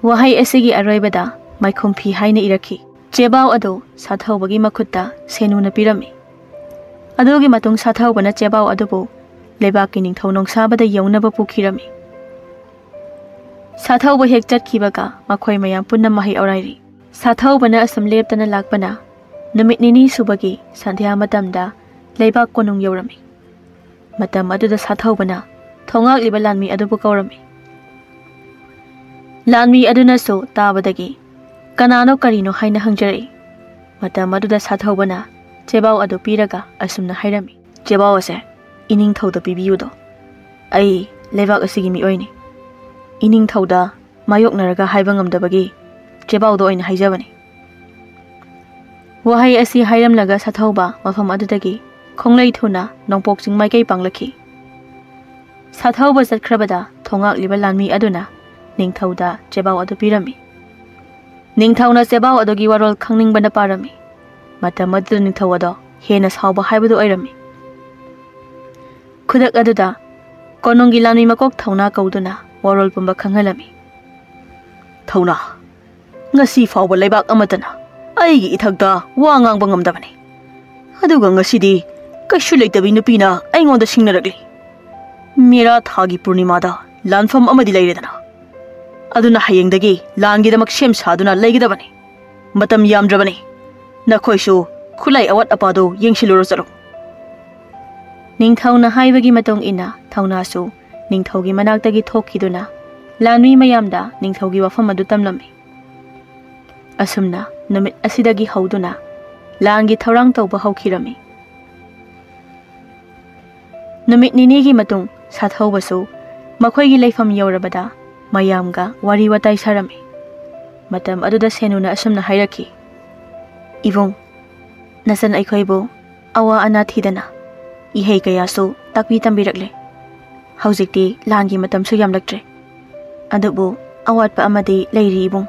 ꯋꯥꯍꯩ ꯑꯁꯤꯒꯤ ꯑꯔꯣꯏꯕꯗ ꯃꯥꯏꯈꯨꯝ ꯐꯤ ꯍꯥꯏꯅ ꯏꯔꯛꯈꯤ꯫ ꯆꯦꯕꯥꯎ ꯑꯗꯨ ꯁꯥꯊꯧꯕꯒꯤ ꯃꯈꯨꯠꯇ ꯁꯦꯅꯨꯅ ꯄꯤꯔꯝꯃꯤ꯫ ꯑꯗꯨꯒꯤ ꯃꯇꯨꯡ ꯁꯥꯊꯧꯕꯅ ꯆꯦꯕꯥꯎ ꯑꯗꯨꯕꯨ ꯂꯩꯕꯥꯛꯀꯤ ꯅꯤꯡꯊꯧ ꯅꯣꯡꯁꯥꯕꯗ ꯌꯧꯅꯕ ꯄꯨꯈꯤꯔꯝꯃꯤ꯫ ꯁꯥꯊꯧꯕ ꯍꯦꯛ ꯆꯠꯈꯤꯕꯒ ꯃꯈꯣꯏ ꯃꯌꯥꯝ ꯄꯨꯟꯅ ꯃꯍꯩ ꯑꯣꯔꯥꯏꯔꯤ꯫ ꯁꯥꯊꯧꯕꯅ ꯑꯁꯨꯝ ꯂꯦꯞꯇꯅ ꯂꯥꯛꯄꯅ ꯅꯨꯃꯤꯠ ꯅꯤꯅꯤ ꯁꯨꯕꯒꯤ ꯁꯟꯙ꯭ꯌꯥ ꯃꯇꯝꯗ ꯂꯩꯕꯥꯛ ꯀꯣꯅꯨꯡ ꯌꯧꯔꯝꯃꯤ꯫ ꯃꯇꯝ ꯑꯗꯨꯗ ꯁꯥꯊꯧꯕꯅ ꯊꯣꯉꯥꯛꯂꯤꯕ ꯂꯥꯟꯃꯤ ꯑꯗꯨꯕꯨ ꯀꯧꯔꯝꯃꯤ꯫ ꯂꯥꯟꯃꯤ ꯑꯗꯨꯅꯁꯨ ꯇꯥꯕꯗꯒꯤ "ꯀꯅꯥꯅꯣ ꯀꯔꯤꯅꯣ?" ꯍꯥꯏꯅ ꯍꯪꯖꯔꯛꯏ꯫ ꯃꯇꯝ ꯑꯗꯨꯗ ꯁꯥꯊꯧꯕꯅ ꯆꯦꯕꯥꯎ ꯑꯗꯨ ꯄꯤꯔꯒ ꯑꯁꯨꯝꯅ ꯍꯥꯏꯔꯝꯃꯤ: "ꯆꯦꯕꯥꯎ ꯑꯁꯦ ꯏꯅꯤꯡꯊꯧꯗ ꯄꯤꯕꯤꯌꯨꯗꯣ꯫ ꯑꯩ ꯂꯩꯕꯥꯛ ꯑꯁꯤꯒꯤ ꯃꯤꯑꯣꯏꯅꯤ꯫ ꯏꯅꯤꯡꯊꯧꯗ ꯃꯥꯌꯣꯛꯅꯔꯒ ꯍꯥꯏꯕ ꯉꯝꯗꯕꯒꯤ ꯆꯦꯕꯥꯎꯗ ꯑꯣꯏꯅ ꯍꯥꯏꯖꯕꯅꯤ"꯫ ꯋꯥꯍꯩ ꯑꯁꯤ ꯍꯥꯏꯔꯝꯂꯒ ꯁꯥꯊꯧꯕ ꯃꯐꯝ ꯑꯗꯨꯗꯒꯤ ꯈꯣꯡꯂꯩ ꯊꯨꯅ ꯅꯣꯡꯄꯣꯛ ꯆꯤꯡ ꯃꯥꯏꯀꯩ ꯄꯥꯡꯂꯛꯈꯤ꯫ ꯁꯥꯊꯧꯕ ꯆꯠꯈ꯭ꯔꯕꯗ ꯊꯣꯉꯥꯛꯂꯤꯕ ꯂꯥꯟꯃꯤ ꯑꯗꯨꯅ ꯅꯤꯡꯊꯧꯗ ꯆꯦꯕꯥꯎ ꯑꯗꯨ ꯄꯤꯔꯝꯃꯤ꯫ ꯅꯤꯡꯊꯧꯅ ꯆꯦꯕꯥꯎ ꯑꯗꯨꯒꯤ ꯋꯥꯔꯣꯜ ꯈꯪꯅꯤꯡꯕꯅ ꯄꯥꯔꯝꯃꯤ꯫ ꯃꯇꯝ ꯑꯗꯨꯗ ꯅꯤꯡꯊꯧ ꯑꯗꯣ ꯍꯦꯟꯅ ꯁꯥꯎꯕ ꯍꯥꯏꯕꯗꯨ ꯑꯣꯏꯔꯝꯃꯤ꯫ ꯈꯨꯗꯛ ꯑꯗꯨꯗ ꯀꯣꯅꯨꯡꯒꯤ ꯂꯥꯟꯃꯤ ꯃꯀꯣꯛ ꯊꯧꯅꯥ ꯀꯧꯗꯨꯅ ꯋꯥꯔꯣꯜ ꯄꯨꯝꯕ ꯈꯪꯍꯜꯂꯝꯃꯤ꯫ "ꯊꯧꯅꯥ, ꯉꯁꯤ ꯐꯥꯎꯕ ꯂꯩꯕꯥꯛ ꯑꯃꯠꯇꯅ ꯑꯩꯒꯤ ꯏꯊꯛꯇ ꯋꯥ ꯉꯥꯡꯕ ꯉꯝꯗꯕꯅꯤ꯫ ꯑꯗꯨꯒ ꯉꯁꯤꯗꯤ ꯀꯩꯁꯨ ꯂꯩꯇꯕꯤ ꯅꯨꯄꯤꯅ ꯑꯩꯉꯣꯟꯗ ꯁꯤꯡꯅꯔꯛꯂꯤ꯫ ꯃꯦꯔꯥ ꯊꯥꯒꯤ ꯄꯨꯔꯅꯤꯃꯥꯗ ꯂꯥꯟꯐꯝ ꯑꯃꯗꯤ ꯂꯩꯔꯦꯗꯅ꯫ ꯑꯗꯨꯅ ꯍꯌꯦꯡꯗꯒꯤ ꯂꯥꯟꯒꯤꯗꯃꯛ ꯁꯦꯝ ꯁꯥꯗꯨꯅ ꯂꯩꯒꯗꯕꯅꯤ꯫ ꯃꯇꯝ ꯌꯥꯝꯗ꯭ꯔꯕꯅꯤ꯫ ꯅꯈꯣꯏꯁꯨ ꯈꯨꯠꯂꯥꯏ ꯑꯋꯥꯠ ꯑꯄꯥꯗꯨ ꯌꯦꯡꯁꯤꯜꯂꯨꯔꯣ ꯆꯠꯂꯨ"꯫ ꯅꯤꯡꯊꯧꯅ ꯍꯥꯏꯕꯒꯤ ꯃꯇꯨꯡ ꯏꯟꯅ ꯊꯧꯅꯥꯁꯨ ꯅꯤꯡꯊꯧꯒꯤ ꯃꯅꯥꯛꯇꯒꯤ ꯊꯣꯛꯈꯤꯗꯨꯅ ꯂꯥꯟꯃꯤ ꯃꯌꯥꯝꯗ ꯅꯤꯡꯊꯧꯒꯤ ꯋꯥꯐꯝ ꯑꯗꯨ ꯇꯝꯂꯝꯃꯤ꯫ ꯑꯁꯨꯝꯅ ꯅꯨꯃꯤꯠ ꯑꯁꯤꯗꯒꯤ ꯍꯧꯗꯨꯅ ꯂꯥꯟꯒꯤ ꯊꯧꯔꯥꯡ ꯇꯧꯕ ꯍꯧꯈꯤꯔꯝꯃꯤ꯫ ꯅꯨꯃꯤꯠ ꯅꯤꯅꯤꯒꯤ ꯃꯇꯨꯡ ꯁꯥꯊꯧꯕꯁꯨ ꯃꯈꯣꯏꯒꯤ ꯂꯩꯐꯝ ꯌꯧꯔꯕꯗ ꯃꯌꯥꯝꯒ ꯋꯥꯔꯤ ꯋꯥꯇꯥꯏ ꯁꯥꯔꯝꯃꯤ꯫ ꯃꯇꯝ ꯑꯗꯨꯗ ꯁꯦꯅꯨꯅ ꯑꯁꯨꯝꯅ ꯍꯥꯏꯔꯛꯈꯤ: ꯏꯕꯨꯡ, ꯅꯆꯟ ꯑꯩꯈꯣꯏꯕꯨ ꯑꯋꯥ ꯑꯅꯥ ꯊꯤꯗꯅ ꯏꯍꯩ ꯀꯌꯥꯁꯨ ꯇꯥꯛꯄꯤ ꯇꯝꯕꯤꯔꯛꯂꯦ꯫ ꯍꯧꯖꯤꯛꯇꯤ ꯂꯥꯟꯒꯤ ꯃꯇꯝꯁꯨ ꯌꯥꯝꯂꯛꯇ꯭ꯔꯦ꯫ ꯑꯗꯨꯕꯨ ꯑꯋꯥꯠꯄ ꯑꯃꯗꯤ ꯂꯩꯔꯤ ꯏꯕꯨꯡ꯫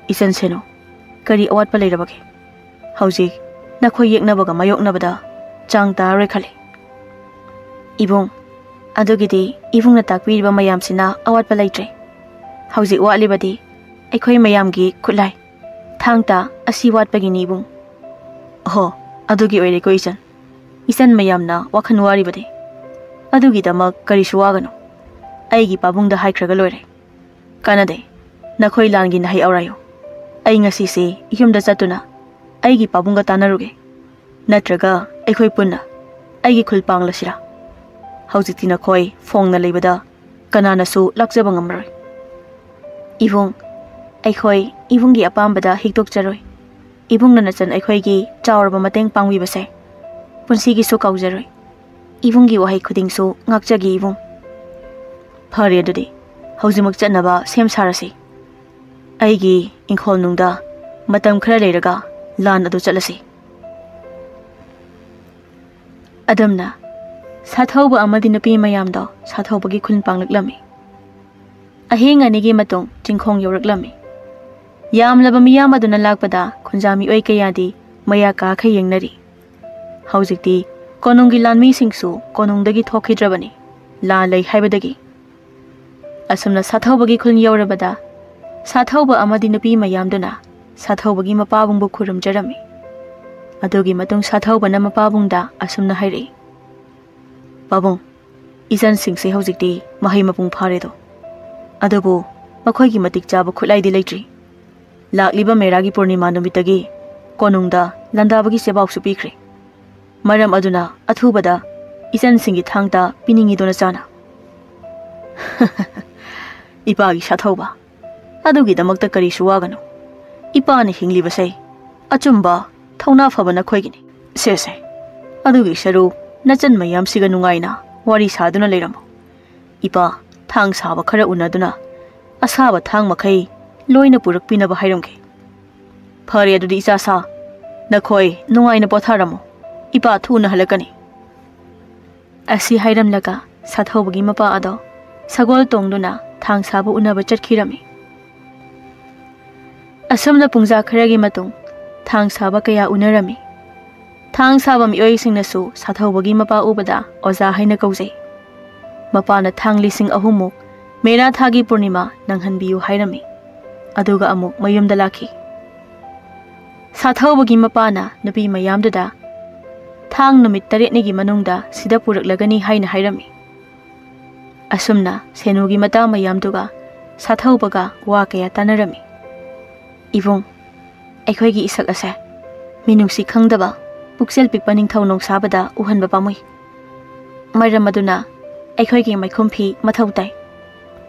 ꯏꯆꯟ ꯁꯦꯅꯨ, ꯀꯔꯤ ꯑꯋꯥꯠꯄ ꯂꯩꯔꯕꯒꯦ? ꯍꯧꯖꯤꯛ ꯅꯈꯣꯏ ꯌꯦꯛꯅꯕꯒ ꯃꯥꯌꯣꯛꯅꯕꯗ ꯆꯥꯡ ꯇꯥꯔꯔꯣꯏ ꯈꯜꯂꯤ꯫ ꯏꯕꯨꯡ, ꯑꯗꯨꯒꯤꯗꯤ ꯏꯕꯨꯡꯅ ꯇꯥꯛꯄꯤꯔꯤꯕ ꯃꯌꯥꯝꯁꯤꯅ ꯑꯋꯥꯠꯄ ꯂꯩꯇ꯭ꯔꯦ꯫ ꯍꯧꯖꯤꯛ ꯋꯥꯠꯂꯤꯕꯗꯤ ꯑꯩꯈꯣꯏ ꯃꯌꯥꯝꯒꯤ ꯈꯨꯠꯂꯥꯏ, ꯊꯥꯡ ꯇꯥ ꯑꯁꯤ ꯋꯥꯠꯄꯒꯤꯅꯤ ꯏꯕꯨꯡ꯫ ꯑꯍꯣ, ꯑꯗꯨꯒꯤ ꯑꯣꯏꯔꯦꯀꯣ ꯏꯆꯟ꯫ ꯏꯆꯟ ꯃꯌꯥꯝꯅ ꯋꯥꯈꯜ ꯋꯥꯔꯤꯕꯗꯤ꯫ ꯑꯗꯨꯒꯤꯗꯃꯛ ꯀꯔꯤꯁꯨ ꯋꯥꯒꯅꯨ꯫ ꯑꯩꯒꯤ ꯄꯥꯕꯨꯡꯗ ꯍꯥꯏꯈ꯭ꯔꯒ ꯂꯣꯏꯔꯦ꯫ ꯀꯥꯟꯅꯗꯦ꯫ ꯅꯈꯣꯏ ꯂꯥꯟꯒꯤ ꯅꯍꯩ ꯑꯧꯔꯥꯏꯌꯨ꯫ ꯑꯩ ꯉꯁꯤꯁꯦ ꯌꯨꯝꯗ ꯆꯠꯇꯨꯅ ꯑꯩꯒꯤ ꯄꯥꯕꯨꯡꯒ ꯇꯥꯟꯅꯔꯨꯒꯦ꯫ ꯅꯠꯇ꯭ꯔꯒ ꯑꯩꯈꯣꯏ ꯄꯨꯟꯅ ꯑꯩꯒꯤ ꯈꯨꯜ ꯄꯥꯡꯂꯁꯤꯔꯥ? ꯍꯧꯖꯤꯛꯇꯤ ꯅꯈꯣꯏ ꯐꯣꯡꯅ ꯂꯩꯕꯗ ꯀꯅꯥꯅꯁꯨ ꯂꯥꯛꯆꯕ ꯉꯝꯃꯔꯣꯏ꯫ ꯏꯕꯨꯡ, ꯑꯩꯈꯣꯏ ꯏꯕꯨꯡꯒꯤ ꯑꯄꯥꯝꯕꯗ ꯍꯤꯛꯇꯣꯛꯆꯔꯣꯏ꯫ ꯏꯕꯨꯡꯅ ꯅꯆꯟ ꯑꯩꯈꯣꯏꯒꯤ ꯆꯥꯎꯔꯕ ꯃꯇꯦꯡ ꯄꯥꯡꯕꯤꯕꯁꯦ ꯄꯨꯟꯁꯤꯒꯤꯁꯨ ꯀꯥꯎꯖꯔꯣꯏ꯫ ꯏꯕꯨꯡꯒꯤ ꯋꯥꯍꯩ ꯈꯨꯗꯤꯡꯁꯨ ꯉꯥꯛꯆꯒꯦ ꯏꯕꯨꯡ꯫ ꯐꯔꯦ ꯑꯗꯨꯗꯤ, ꯍꯧꯖꯤꯛꯃꯛ ꯆꯠꯅꯕ ꯁꯦꯝ ꯁꯥꯔꯁꯤ꯫ ꯑꯩꯒꯤ ꯏꯪꯈꯣꯜ ꯅꯨꯡꯗ ꯃꯇꯝ ꯈꯔ ꯂꯩꯔꯒ ꯂꯥꯟ ꯑꯗꯨ ꯆꯠꯂꯁꯤ꯫ ꯑꯗꯨꯝꯅ ꯁꯥꯊꯧꯕ ꯑꯃꯗꯤ ꯅꯨꯄꯤ ꯃꯌꯥꯝꯗꯣ ꯁꯥꯊꯧꯕꯒꯤ ꯈꯨꯟ ꯄꯥꯡꯂꯛꯂꯝꯃꯤ꯫ ꯑꯍꯤꯡ ꯑꯅꯤꯒꯤ ꯃꯇꯨꯡ ꯆꯤꯡꯈꯣꯡ ꯌꯧꯔꯛꯂꯝꯃꯤ꯫ ꯌꯥꯝꯂꯕ ꯃꯤꯌꯥꯝ ꯑꯗꯨꯅ ꯂꯥꯛꯄꯗ ꯈꯨꯟꯖꯥ ꯃꯤꯑꯣꯏ ꯀꯌꯥꯗꯤ ꯃꯌꯥ ꯀꯥꯈꯩ ꯌꯦꯡꯅꯔꯤ꯫ ꯍꯧꯖꯤꯛꯇꯤ ꯀꯣꯅꯨꯡꯒꯤ ꯂꯥꯟꯃꯤꯁꯤꯡꯁꯨ ꯀꯣꯅꯨꯡꯗꯒꯤ ꯊꯣꯛꯈꯤꯗ꯭ꯔꯕꯅꯤ, ꯂꯥꯟ ꯂꯩ ꯍꯥꯏꯕꯗꯒꯤ꯫ ꯑꯁꯨꯝꯅ ꯁꯥꯊꯧꯕꯒꯤ ꯈꯨꯟ ꯌꯧꯔꯕꯗ ꯁꯥꯊꯧꯕ ꯑꯃꯗꯤ ꯅꯨꯄꯤ ꯃꯌꯥꯝꯗꯨꯅ ꯁꯥꯊꯧꯕꯒꯤ ꯃꯄꯥꯕꯨꯡꯕꯨ ꯈꯨꯔꯨꯝꯖꯔꯝꯃꯤ꯫ ꯑꯗꯨꯒꯤ ꯃꯇꯨꯡ ꯁꯥꯊꯧꯕꯅ ꯃꯄꯥꯕꯨꯡꯗ ꯑꯁꯨꯝꯅ ꯍꯥꯏꯔꯛꯏ, "ꯄꯥꯕꯨꯡ, ꯏꯆꯟꯁꯤꯡꯁꯦ ꯍꯧꯖꯤꯛꯇꯤ ꯃꯍꯩ ꯃꯄꯨꯡ ꯐꯥꯔꯦꯗꯣ꯫ ꯑꯗꯨꯕꯨ ꯃꯈꯣꯏꯒꯤ ꯃꯇꯤꯛ ꯆꯥꯕ ꯈꯨꯠꯂꯥꯏꯗꯤ ꯂꯩꯇ꯭ꯔꯤ꯫ ꯂꯥꯛꯂꯤꯕ ꯃꯦꯔꯥꯒꯤ ꯄꯨꯔꯅꯤꯃꯥ ꯅꯨꯃꯤꯠꯇꯒꯤ ꯀꯣꯅꯨꯡꯗ ꯂꯥꯟꯗꯥꯕꯒꯤ ꯆꯦꯕꯥꯎꯁꯨ ꯄꯤꯈ꯭ꯔꯦ꯫ ꯃꯔꯝ ꯑꯗꯨꯅ ꯑꯊꯨꯕꯗ ꯏꯆꯟꯁꯤꯡꯒꯤ ꯊꯥꯡꯇ ꯄꯤꯅꯤꯡꯉꯤꯗꯣ ꯅꯆꯥꯅ?" "ꯏꯄꯥꯒꯤ ꯁꯥꯊꯧꯕ, ꯑꯗꯨꯒꯤꯗꯃꯛꯇ ꯀꯔꯤꯁꯨ ꯋꯥꯒꯅꯨ꯫ ꯏꯄꯥꯅ ꯍꯤꯡꯂꯤꯕꯁꯦ ꯑꯆꯨꯝꯕ, ꯊꯧꯅꯥ ꯐꯕ ꯅꯈꯣꯏꯒꯤꯅꯤ꯫ ꯁꯦ ꯁꯦ, ꯑꯗꯨꯒꯤ ꯁꯔꯨꯛ ꯅꯆꯟ ꯃꯌꯥꯝꯁꯤꯒ ꯅꯨꯡꯉꯥꯏꯅ ꯋꯥꯔꯤ ꯁꯥꯗꯨꯅ ꯂꯩꯔꯝꯃꯨ꯫ ꯏꯄꯥ ꯊꯥꯡ ꯁꯥꯕ ꯈꯔ ꯎꯅꯗꯨꯅ ꯑꯁꯥꯕ ꯊꯥꯡ ꯃꯈꯩ ꯂꯣꯏꯅ ꯄꯨꯔꯛꯄꯤꯅꯕ ꯍꯥꯏꯔꯝꯒꯦ꯫" "ꯐꯔꯦ, ꯑꯗꯨꯗꯤ ꯏꯆꯥ ꯁꯥ, ꯅꯈꯣꯏ ꯅꯨꯡꯉꯥꯏꯅ ꯄꯣꯊꯥꯔꯝꯃꯨ, ꯏꯄꯥ ꯊꯨꯅ ꯍꯜꯂꯛꯀꯅꯤ"꯫ ꯑꯁꯤ ꯍꯥꯏꯔꯝꯂꯒ ꯁꯥꯊꯧꯕꯒꯤ ꯃꯄꯥ ꯑꯗꯣ ꯁꯒꯣꯜ ꯇꯣꯡꯗꯨꯅ ꯊꯥꯡ ꯁꯥꯕ ꯎꯅꯕ ꯆꯠꯈꯤꯔꯝꯃꯤ꯫ ꯑꯁꯨꯝꯅ ꯄꯨꯡꯖꯥ ꯈꯔꯒꯤ ꯃꯇꯨꯡ ꯊꯥꯡ ꯁꯥꯕ ꯀꯌꯥ ꯎꯅꯔꯝꯃꯤ꯫ ꯊꯥꯡ ꯁꯥꯕ ꯃꯤꯑꯣꯏꯁꯤꯡꯅꯁꯨ ꯁꯥꯊꯧꯕꯒꯤ ꯃꯄꯥ ꯎꯕꯗ ꯑꯣꯖꯥ ꯍꯥꯏꯅ ꯀꯧꯖꯩ꯫ ꯃꯄꯥꯅ ꯊꯥꯡ ꯂꯤꯁꯤꯡ ꯑꯍꯨꯝꯃꯨꯛ ꯃꯦꯔꯥ ꯊꯥꯒꯤ ꯄꯨꯔꯅꯤꯃꯥ ꯅꯪꯍꯟꯕꯤꯌꯨ ꯍꯥꯏꯔꯝꯃꯤ꯫ ꯑꯗꯨꯒ ꯑꯃꯨꯛ ꯃꯌꯨꯝꯗ ꯂꯥꯛꯈꯤ꯫ ꯁꯥꯊꯧꯕꯒꯤ ꯃꯄꯥꯅ ꯅꯨꯄꯤ ꯃꯌꯥꯝꯗꯨꯗ, "ꯊꯥꯡ ꯅꯨꯃꯤꯠ ꯇꯔꯦꯠꯅꯤꯒꯤ ꯃꯅꯨꯡꯗ ꯁꯤꯗ ꯄꯨꯔꯛꯂꯒꯅꯤ" ꯍꯥꯏꯅ ꯍꯥꯏꯔꯝꯃꯤ꯫ ꯑꯁꯨꯝꯅ ꯁꯦꯅꯨꯒꯤ ꯃꯇꯥ ꯃꯌꯥꯝꯗꯨꯒ ꯁꯥꯊꯧꯕꯒ ꯋꯥ ꯀꯌꯥ ꯇꯥꯅꯔꯝꯃꯤ꯫ "ꯏꯕꯨꯡ, ꯑꯩꯈꯣꯏꯒꯤ ꯏꯁꯛ ꯑꯁꯦ ꯃꯤꯅꯨꯡꯁꯤ ꯈꯪꯗꯕ ꯄꯨꯛꯆꯦꯜ ꯄꯤꯛꯄ ꯅꯤꯡꯊꯧ ꯅꯣꯡꯁꯥꯕꯗ ꯎꯍꯟꯕ ꯄꯥꯝꯃꯨꯏ꯫ ꯃꯔꯝ ꯑꯗꯨꯅ ꯑꯩꯈꯣꯏꯒꯤ ꯃꯥꯏꯈꯨꯝ ꯐꯤ ꯃꯊꯧ ꯇꯥꯏ꯫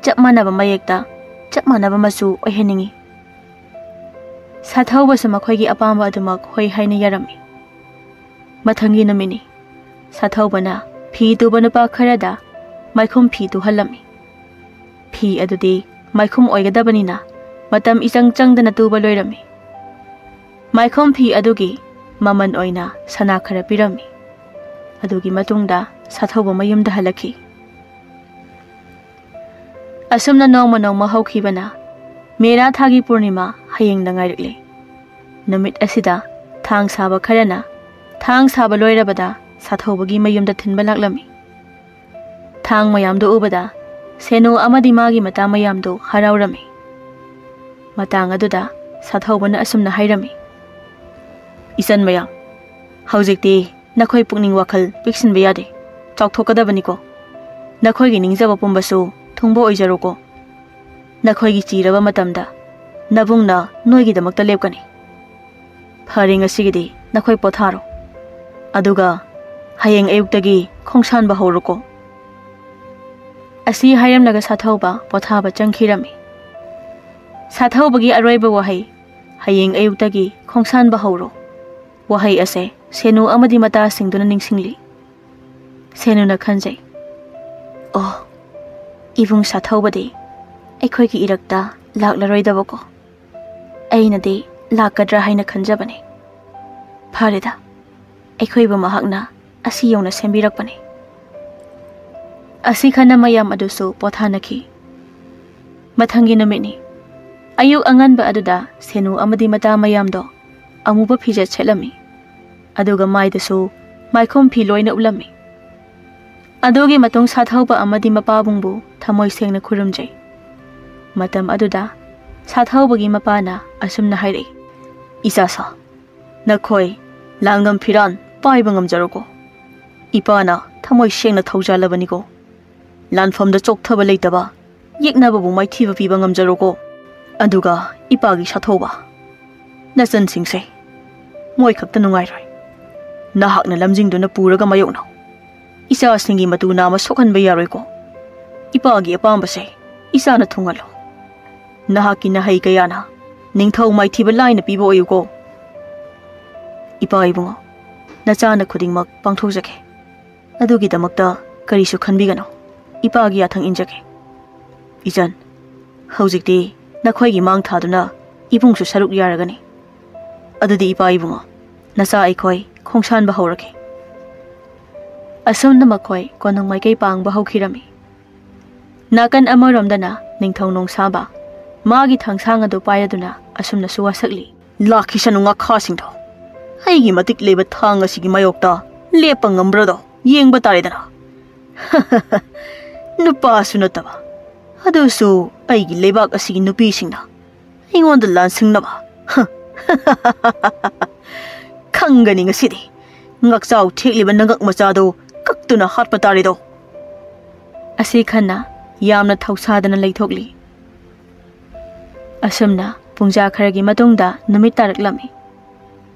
ꯆꯞ ꯃꯥꯟꯅꯕ ꯃꯌꯦꯛꯇ ꯆꯞ ꯃꯥꯟꯅꯕ ꯃꯆꯨ ꯑꯣꯏꯍꯟꯅꯤꯡꯏ"꯫ ꯁꯥꯊꯧꯕꯁꯨ ꯃꯈꯣꯏꯒꯤ ꯑꯄꯥꯝꯕ ꯑꯗꯨꯃꯛ ꯍꯣꯏ ꯍꯥꯏꯅ ꯌꯥꯔꯝꯃꯤ꯫ ꯃꯊꯪꯒꯤ ꯅꯨꯃꯤꯠꯅꯤ꯫ ꯁꯥꯊꯧꯕꯅ ꯐꯤ ꯇꯨꯕ ꯅꯨꯄꯥ ꯈꯔꯗ ꯃꯥꯏꯈꯨꯝ ꯐꯤ ꯇꯨꯍꯜꯂꯝꯃꯤ꯫ ꯐꯤ ꯑꯗꯨꯗꯤ ꯃꯥꯏꯈꯨꯝ ꯑꯣꯏꯒꯗꯕꯅꯤꯅ ꯃꯇꯝ ꯏꯆꯪ ꯆꯪꯗꯅ ꯇꯨꯕ ꯂꯣꯏꯔꯝꯃꯤ꯫ ꯃꯥꯏꯈꯨꯝ ꯐꯤ ꯑꯗꯨꯒꯤ ꯃꯃꯜ ꯑꯣꯏꯅ ꯁꯅꯥ ꯈꯔ ꯄꯤꯔꯝꯃꯤ꯫ ꯑꯗꯨꯒꯤ ꯃꯇꯨꯡꯗ ꯁꯥꯊꯧꯕ ꯃꯌꯨꯝꯗ ꯍꯜꯂꯛꯈꯤ꯫ ꯑꯁꯨꯝꯅ ꯅꯣꯡꯃ ꯅꯣꯡꯃ ꯍꯧꯈꯤꯕꯅ ꯃꯦꯔꯥ ꯊꯥꯒꯤ ꯄꯨꯔꯅꯤꯃꯥ ꯍꯌꯦꯡꯗ ꯉꯥꯏꯔꯛꯂꯦ꯫ ꯅꯨꯃꯤꯠ ꯑꯁꯤꯗ ꯊꯥꯡ ꯁꯥꯕ ꯈꯔꯅ ꯊꯥꯡ ꯁꯥꯕ ꯂꯣꯏꯔꯕꯗ ꯁꯥꯊꯧꯕꯒꯤ ꯃꯌꯨꯝꯗ ꯊꯤꯟꯕ ꯂꯥꯛꯂꯝꯃꯤ꯫ ꯊꯥꯡ ꯃꯌꯥꯝꯗꯨ ꯎꯕꯗ ꯁꯦꯅꯨ ꯑꯃꯗꯤ ꯃꯥꯒꯤ ꯃꯇꯥ ꯃꯌꯥꯝꯗꯨ ꯍꯔꯥꯎꯔꯝꯃꯤ꯫ ꯃꯇꯥꯡ ꯑꯗꯨꯗ ꯁꯥꯊꯧꯕꯅ ꯑꯁꯨꯝꯅ ꯍꯥꯏꯔꯝꯃꯤ, "ꯏꯆꯟ ꯃꯌꯥꯝ, ꯍꯧꯖꯤꯛꯇꯤ ꯅꯈꯣꯏ ꯄꯨꯛꯅꯤꯡ ꯋꯥꯈꯜ ꯄꯤꯛꯁꯤꯟꯕ ꯌꯥꯗꯦ꯫ ꯆꯥꯎꯊꯣꯛꯀꯗꯕꯅꯤꯀꯣ꯫ ꯅꯈꯣꯏꯒꯤ ꯅꯤꯡꯖꯕ ꯄꯨꯝꯕꯁꯨ ꯊꯨꯡꯕ ꯑꯣꯏꯖꯔꯣꯀꯣ꯫ ꯅꯈꯣꯏꯒꯤ ꯆꯤꯔꯕ ꯃꯇꯝꯗ ꯅꯕꯨꯡꯅ ꯅꯣꯏꯒꯤꯗꯃꯛꯇ ꯂꯦꯞꯀꯅꯤ꯫ ꯐꯔꯦ, ꯉꯁꯤꯒꯤꯗꯤ ꯅꯈꯣꯏ ꯄꯣꯊꯥꯔꯣ꯫ ꯑꯗꯨꯒ ꯍꯌꯦꯡ ꯑꯌꯨꯛꯇꯒꯤ ꯈꯣꯡꯁꯥꯟꯕ ꯍꯧꯔꯣꯀꯣ"꯫ ꯑꯁꯤ ꯍꯥꯏꯔꯝꯂꯒ ꯁꯥꯊꯧꯕ ꯄꯣꯊꯥꯕ ꯆꯪꯈꯤꯔꯝꯃꯤ꯫ ꯁꯥꯊꯧꯕꯒꯤ ꯑꯔꯣꯏꯕ ꯋꯥꯍꯩ, "ꯍꯌꯦꯡ ꯑꯌꯨꯛꯇꯒꯤ ꯈꯣꯡꯁꯥꯟꯕ ꯍꯧꯔꯣ" ꯋꯥꯍꯩ ꯑꯁꯦ ꯁꯦꯅꯨ ꯑꯃꯗꯤ ꯃꯇꯥꯁꯤꯡꯗꯨꯅ ꯅꯤꯡꯁꯤꯡꯂꯤ꯫ ꯁꯦꯅꯨꯅ ꯈꯟꯖꯩ, "ꯑꯣ, ꯏꯕꯨꯡ ꯁꯥꯊꯧꯕꯗꯤ ꯑꯩꯈꯣꯏꯒꯤ ꯏꯔꯛꯇ ꯂꯥꯛꯂꯔꯣꯏꯗꯕꯀꯣ꯫ ꯑꯩꯅꯗꯤ ꯂꯥꯛꯀꯗ꯭ꯔꯥ ꯍꯥꯏꯅ ꯈꯟꯖꯕꯅꯤ꯫ ꯐꯔꯦꯗ, ꯑꯩꯈꯣꯏꯕꯨ ꯃꯍꯥꯛꯅ ꯑꯁꯤ ꯌꯧꯅ ꯁꯦꯝꯕꯤꯔꯛꯄꯅꯤ꯫ ꯑꯁꯤ ꯈꯟꯅ ꯃꯌꯥꯝ ꯑꯗꯨꯁꯨ ꯄꯣꯊꯥꯅꯈꯤ꯫ ꯃꯊꯪꯒꯤ ꯅꯨꯃꯤꯠꯅꯤ꯫ ꯑꯌꯨꯛ ꯑꯉꯟꯕ ꯑꯗꯨꯗ ꯁꯦꯅꯨ ꯑꯃꯗꯤ ꯃꯇꯥ ꯃꯌꯥꯝꯗꯣ ꯑꯃꯨꯕ ꯐꯤꯖꯦꯠ ꯁꯦꯠꯂꯝꯃꯤ꯫ ꯑꯗꯨꯒ ꯃꯥꯏꯗꯁꯨ ꯃꯥꯏꯈꯨꯝ ꯐꯤ ꯂꯣꯏꯅ ꯎꯠꯂꯝꯃꯤ꯫ ꯑꯗꯨꯒꯤ ꯃꯇꯨꯡ ꯁꯥꯊꯧꯕ ꯑꯃꯗꯤ ꯃꯄꯥꯕꯨꯡꯕꯨ ꯊꯃꯣꯏ ꯁꯦꯡꯅ ꯈꯨꯔꯨꯝꯖꯩ꯫ ꯃꯇꯝ ꯑꯗꯨꯗ ꯁꯥꯊꯧꯕꯒꯤ ꯃꯄꯥꯅ ꯑꯁꯨꯝꯅ ꯍꯥꯏꯔꯛꯏ, "ꯏꯆꯥꯁꯥ, ꯅꯈꯣꯏ ꯂꯥꯡꯉꯝ ꯐꯤꯔꯥꯟ ꯄꯥꯏꯕ ꯉꯝꯖꯔꯣꯀꯣ꯫ ꯏꯄꯥꯅ ꯊꯃꯣꯏ ꯁꯦꯡꯅ ꯊꯧꯖꯥꯜꯂꯕꯅꯤꯀꯣ꯫ ꯂꯥꯟꯐꯝꯗ ꯆꯣꯛꯊꯕ ꯂꯩꯇꯕ, ꯌꯦꯛꯅꯕꯕꯨ ꯃꯥꯏꯊꯤꯕ ꯄꯤꯕ ꯉꯝꯖꯔꯣꯀꯣ꯫ ꯑꯗꯨꯒ ꯏꯄꯥꯒꯤ ꯁꯥꯊꯧꯕ, ꯅꯆꯟꯁꯤꯡꯁꯦ ꯃꯣꯏ ꯈꯛꯇ ꯅꯨꯡꯉꯥꯏꯔꯣꯏ꯫ ꯅꯍꯥꯛꯅ ꯂꯝꯖꯤꯡꯗꯨꯅ ꯄꯨꯔꯒ ꯃꯥꯌꯣꯛꯅꯧ꯫ ꯏꯆꯥꯁꯤꯡꯒꯤ ꯃꯇꯨ ꯅꯥꯝꯃ ꯁꯣꯛꯍꯟꯕ ꯌꯥꯔꯣꯏꯀꯣ꯫ ꯏꯄꯥꯒꯤ ꯑꯄꯥꯝꯕꯁꯦ ꯏꯆꯥꯅ ꯊꯨꯡꯍꯜꯂꯣ꯫ ꯅꯍꯥꯛꯀꯤ ꯅꯍꯩ ꯀꯌꯥꯅ ꯅꯤꯡꯊꯧ ꯃꯥꯏꯊꯤꯕ ꯂꯥꯏꯅ ꯄꯤꯕ ꯑꯣꯏꯌꯨꯀꯣ꯫" "ꯏꯄꯥ ꯏꯕꯨꯡꯉꯣ, ꯅꯆꯥꯅ ꯈꯨꯗꯤꯡꯃꯛ ꯄꯥꯡꯊꯣꯛꯆꯒꯦ꯫ ꯑꯗꯨꯒꯤꯗꯃꯛꯇ ꯀꯔꯤꯁꯨ ꯈꯟꯕꯤꯒꯅꯨ꯫ ꯏꯄꯥꯒꯤ ꯌꯥꯊꯪ ꯏꯟꯖꯒꯦ꯫ ꯏꯆꯟ, ꯍꯧꯖꯤꯛꯇꯤ ꯅꯈꯣꯏꯒꯤ ꯃꯥꯡ ꯊꯥꯗꯨꯅ ꯏꯕꯨꯡꯁꯨ ꯁꯔꯨꯛ ꯌꯥꯔꯒꯅꯤ꯫ ꯑꯗꯨꯗꯤ ꯏꯄꯥ ꯏꯕꯨꯡꯉꯣ, ꯅꯆꯥ ꯑꯩꯈꯣꯏ ꯈꯣꯡꯁꯥꯟꯕ ꯍꯧꯔꯒꯦ꯫" ꯑꯁꯨꯝꯅ ꯃꯈꯣꯏ ꯀꯣꯅꯨꯡ ꯃꯥꯏꯀꯩ ꯄꯥꯡꯕ ꯍꯧꯈꯤꯔꯝꯃꯤ꯫ ꯅꯥꯀꯟ ꯑꯃꯔꯣꯝꯗꯅ ꯅꯤꯡꯊꯧ ꯅꯣꯡꯁꯥꯕ ꯃꯥꯒꯤ ꯊꯥꯡꯁꯥꯡ ꯑꯗꯨ ꯄꯥꯏꯔꯗꯨꯅ ꯑꯁꯨꯝꯅꯁꯨ ꯋꯥꯁꯛꯂꯤ꯫ "ꯂꯥꯛꯈꯤꯁꯅꯨ ꯉꯥꯈꯥꯁꯤꯡꯗꯣ꯫ ꯑꯩꯒꯤ ꯃꯇꯤꯛ ꯂꯩꯕ ꯊꯥꯡ ꯑꯁꯤꯒꯤ ꯃꯥꯌꯣꯛꯇ ꯂꯦꯞꯄ ꯉꯝꯕ꯭ꯔꯥꯗꯣ ꯌꯦꯡꯕ ꯇꯥꯔꯦꯗꯅ꯫" "ꯅꯨꯄꯥꯁꯨ ꯅꯠꯇꯕ, ꯑꯗꯨꯁꯨ ꯑꯩꯒꯤ ꯂꯩꯕꯥꯛ ꯑꯁꯤꯒꯤ ꯅꯨꯄꯤꯁꯤꯡꯅ ꯑꯩꯉꯣꯟꯗ ꯂꯥꯟꯁꯤꯡꯅꯕ꯫ ꯈꯪꯒꯅꯤ ꯉꯁꯤꯗꯤ꯫ ꯉꯛꯆꯥꯎ ꯊꯦꯛꯂꯤꯕ ꯅꯉꯛ ꯃꯆꯥꯗꯣ ꯀꯛꯇꯨꯅ ꯍꯥꯠꯄ ꯇꯥꯔꯦꯗꯣ꯫" ꯑꯁꯤ ꯈꯟꯅ ꯌꯥꯝꯅ ꯊꯧꯁꯥꯗꯅ ꯂꯩꯊꯣꯛꯂꯤ꯫ ꯑꯁꯨꯝꯅ ꯄꯨꯡꯖꯥ ꯈꯔꯒꯤ ꯃꯇꯨꯡꯗ ꯅꯨꯃꯤꯠ ꯇꯥꯔꯛꯂꯝꯃꯤ꯫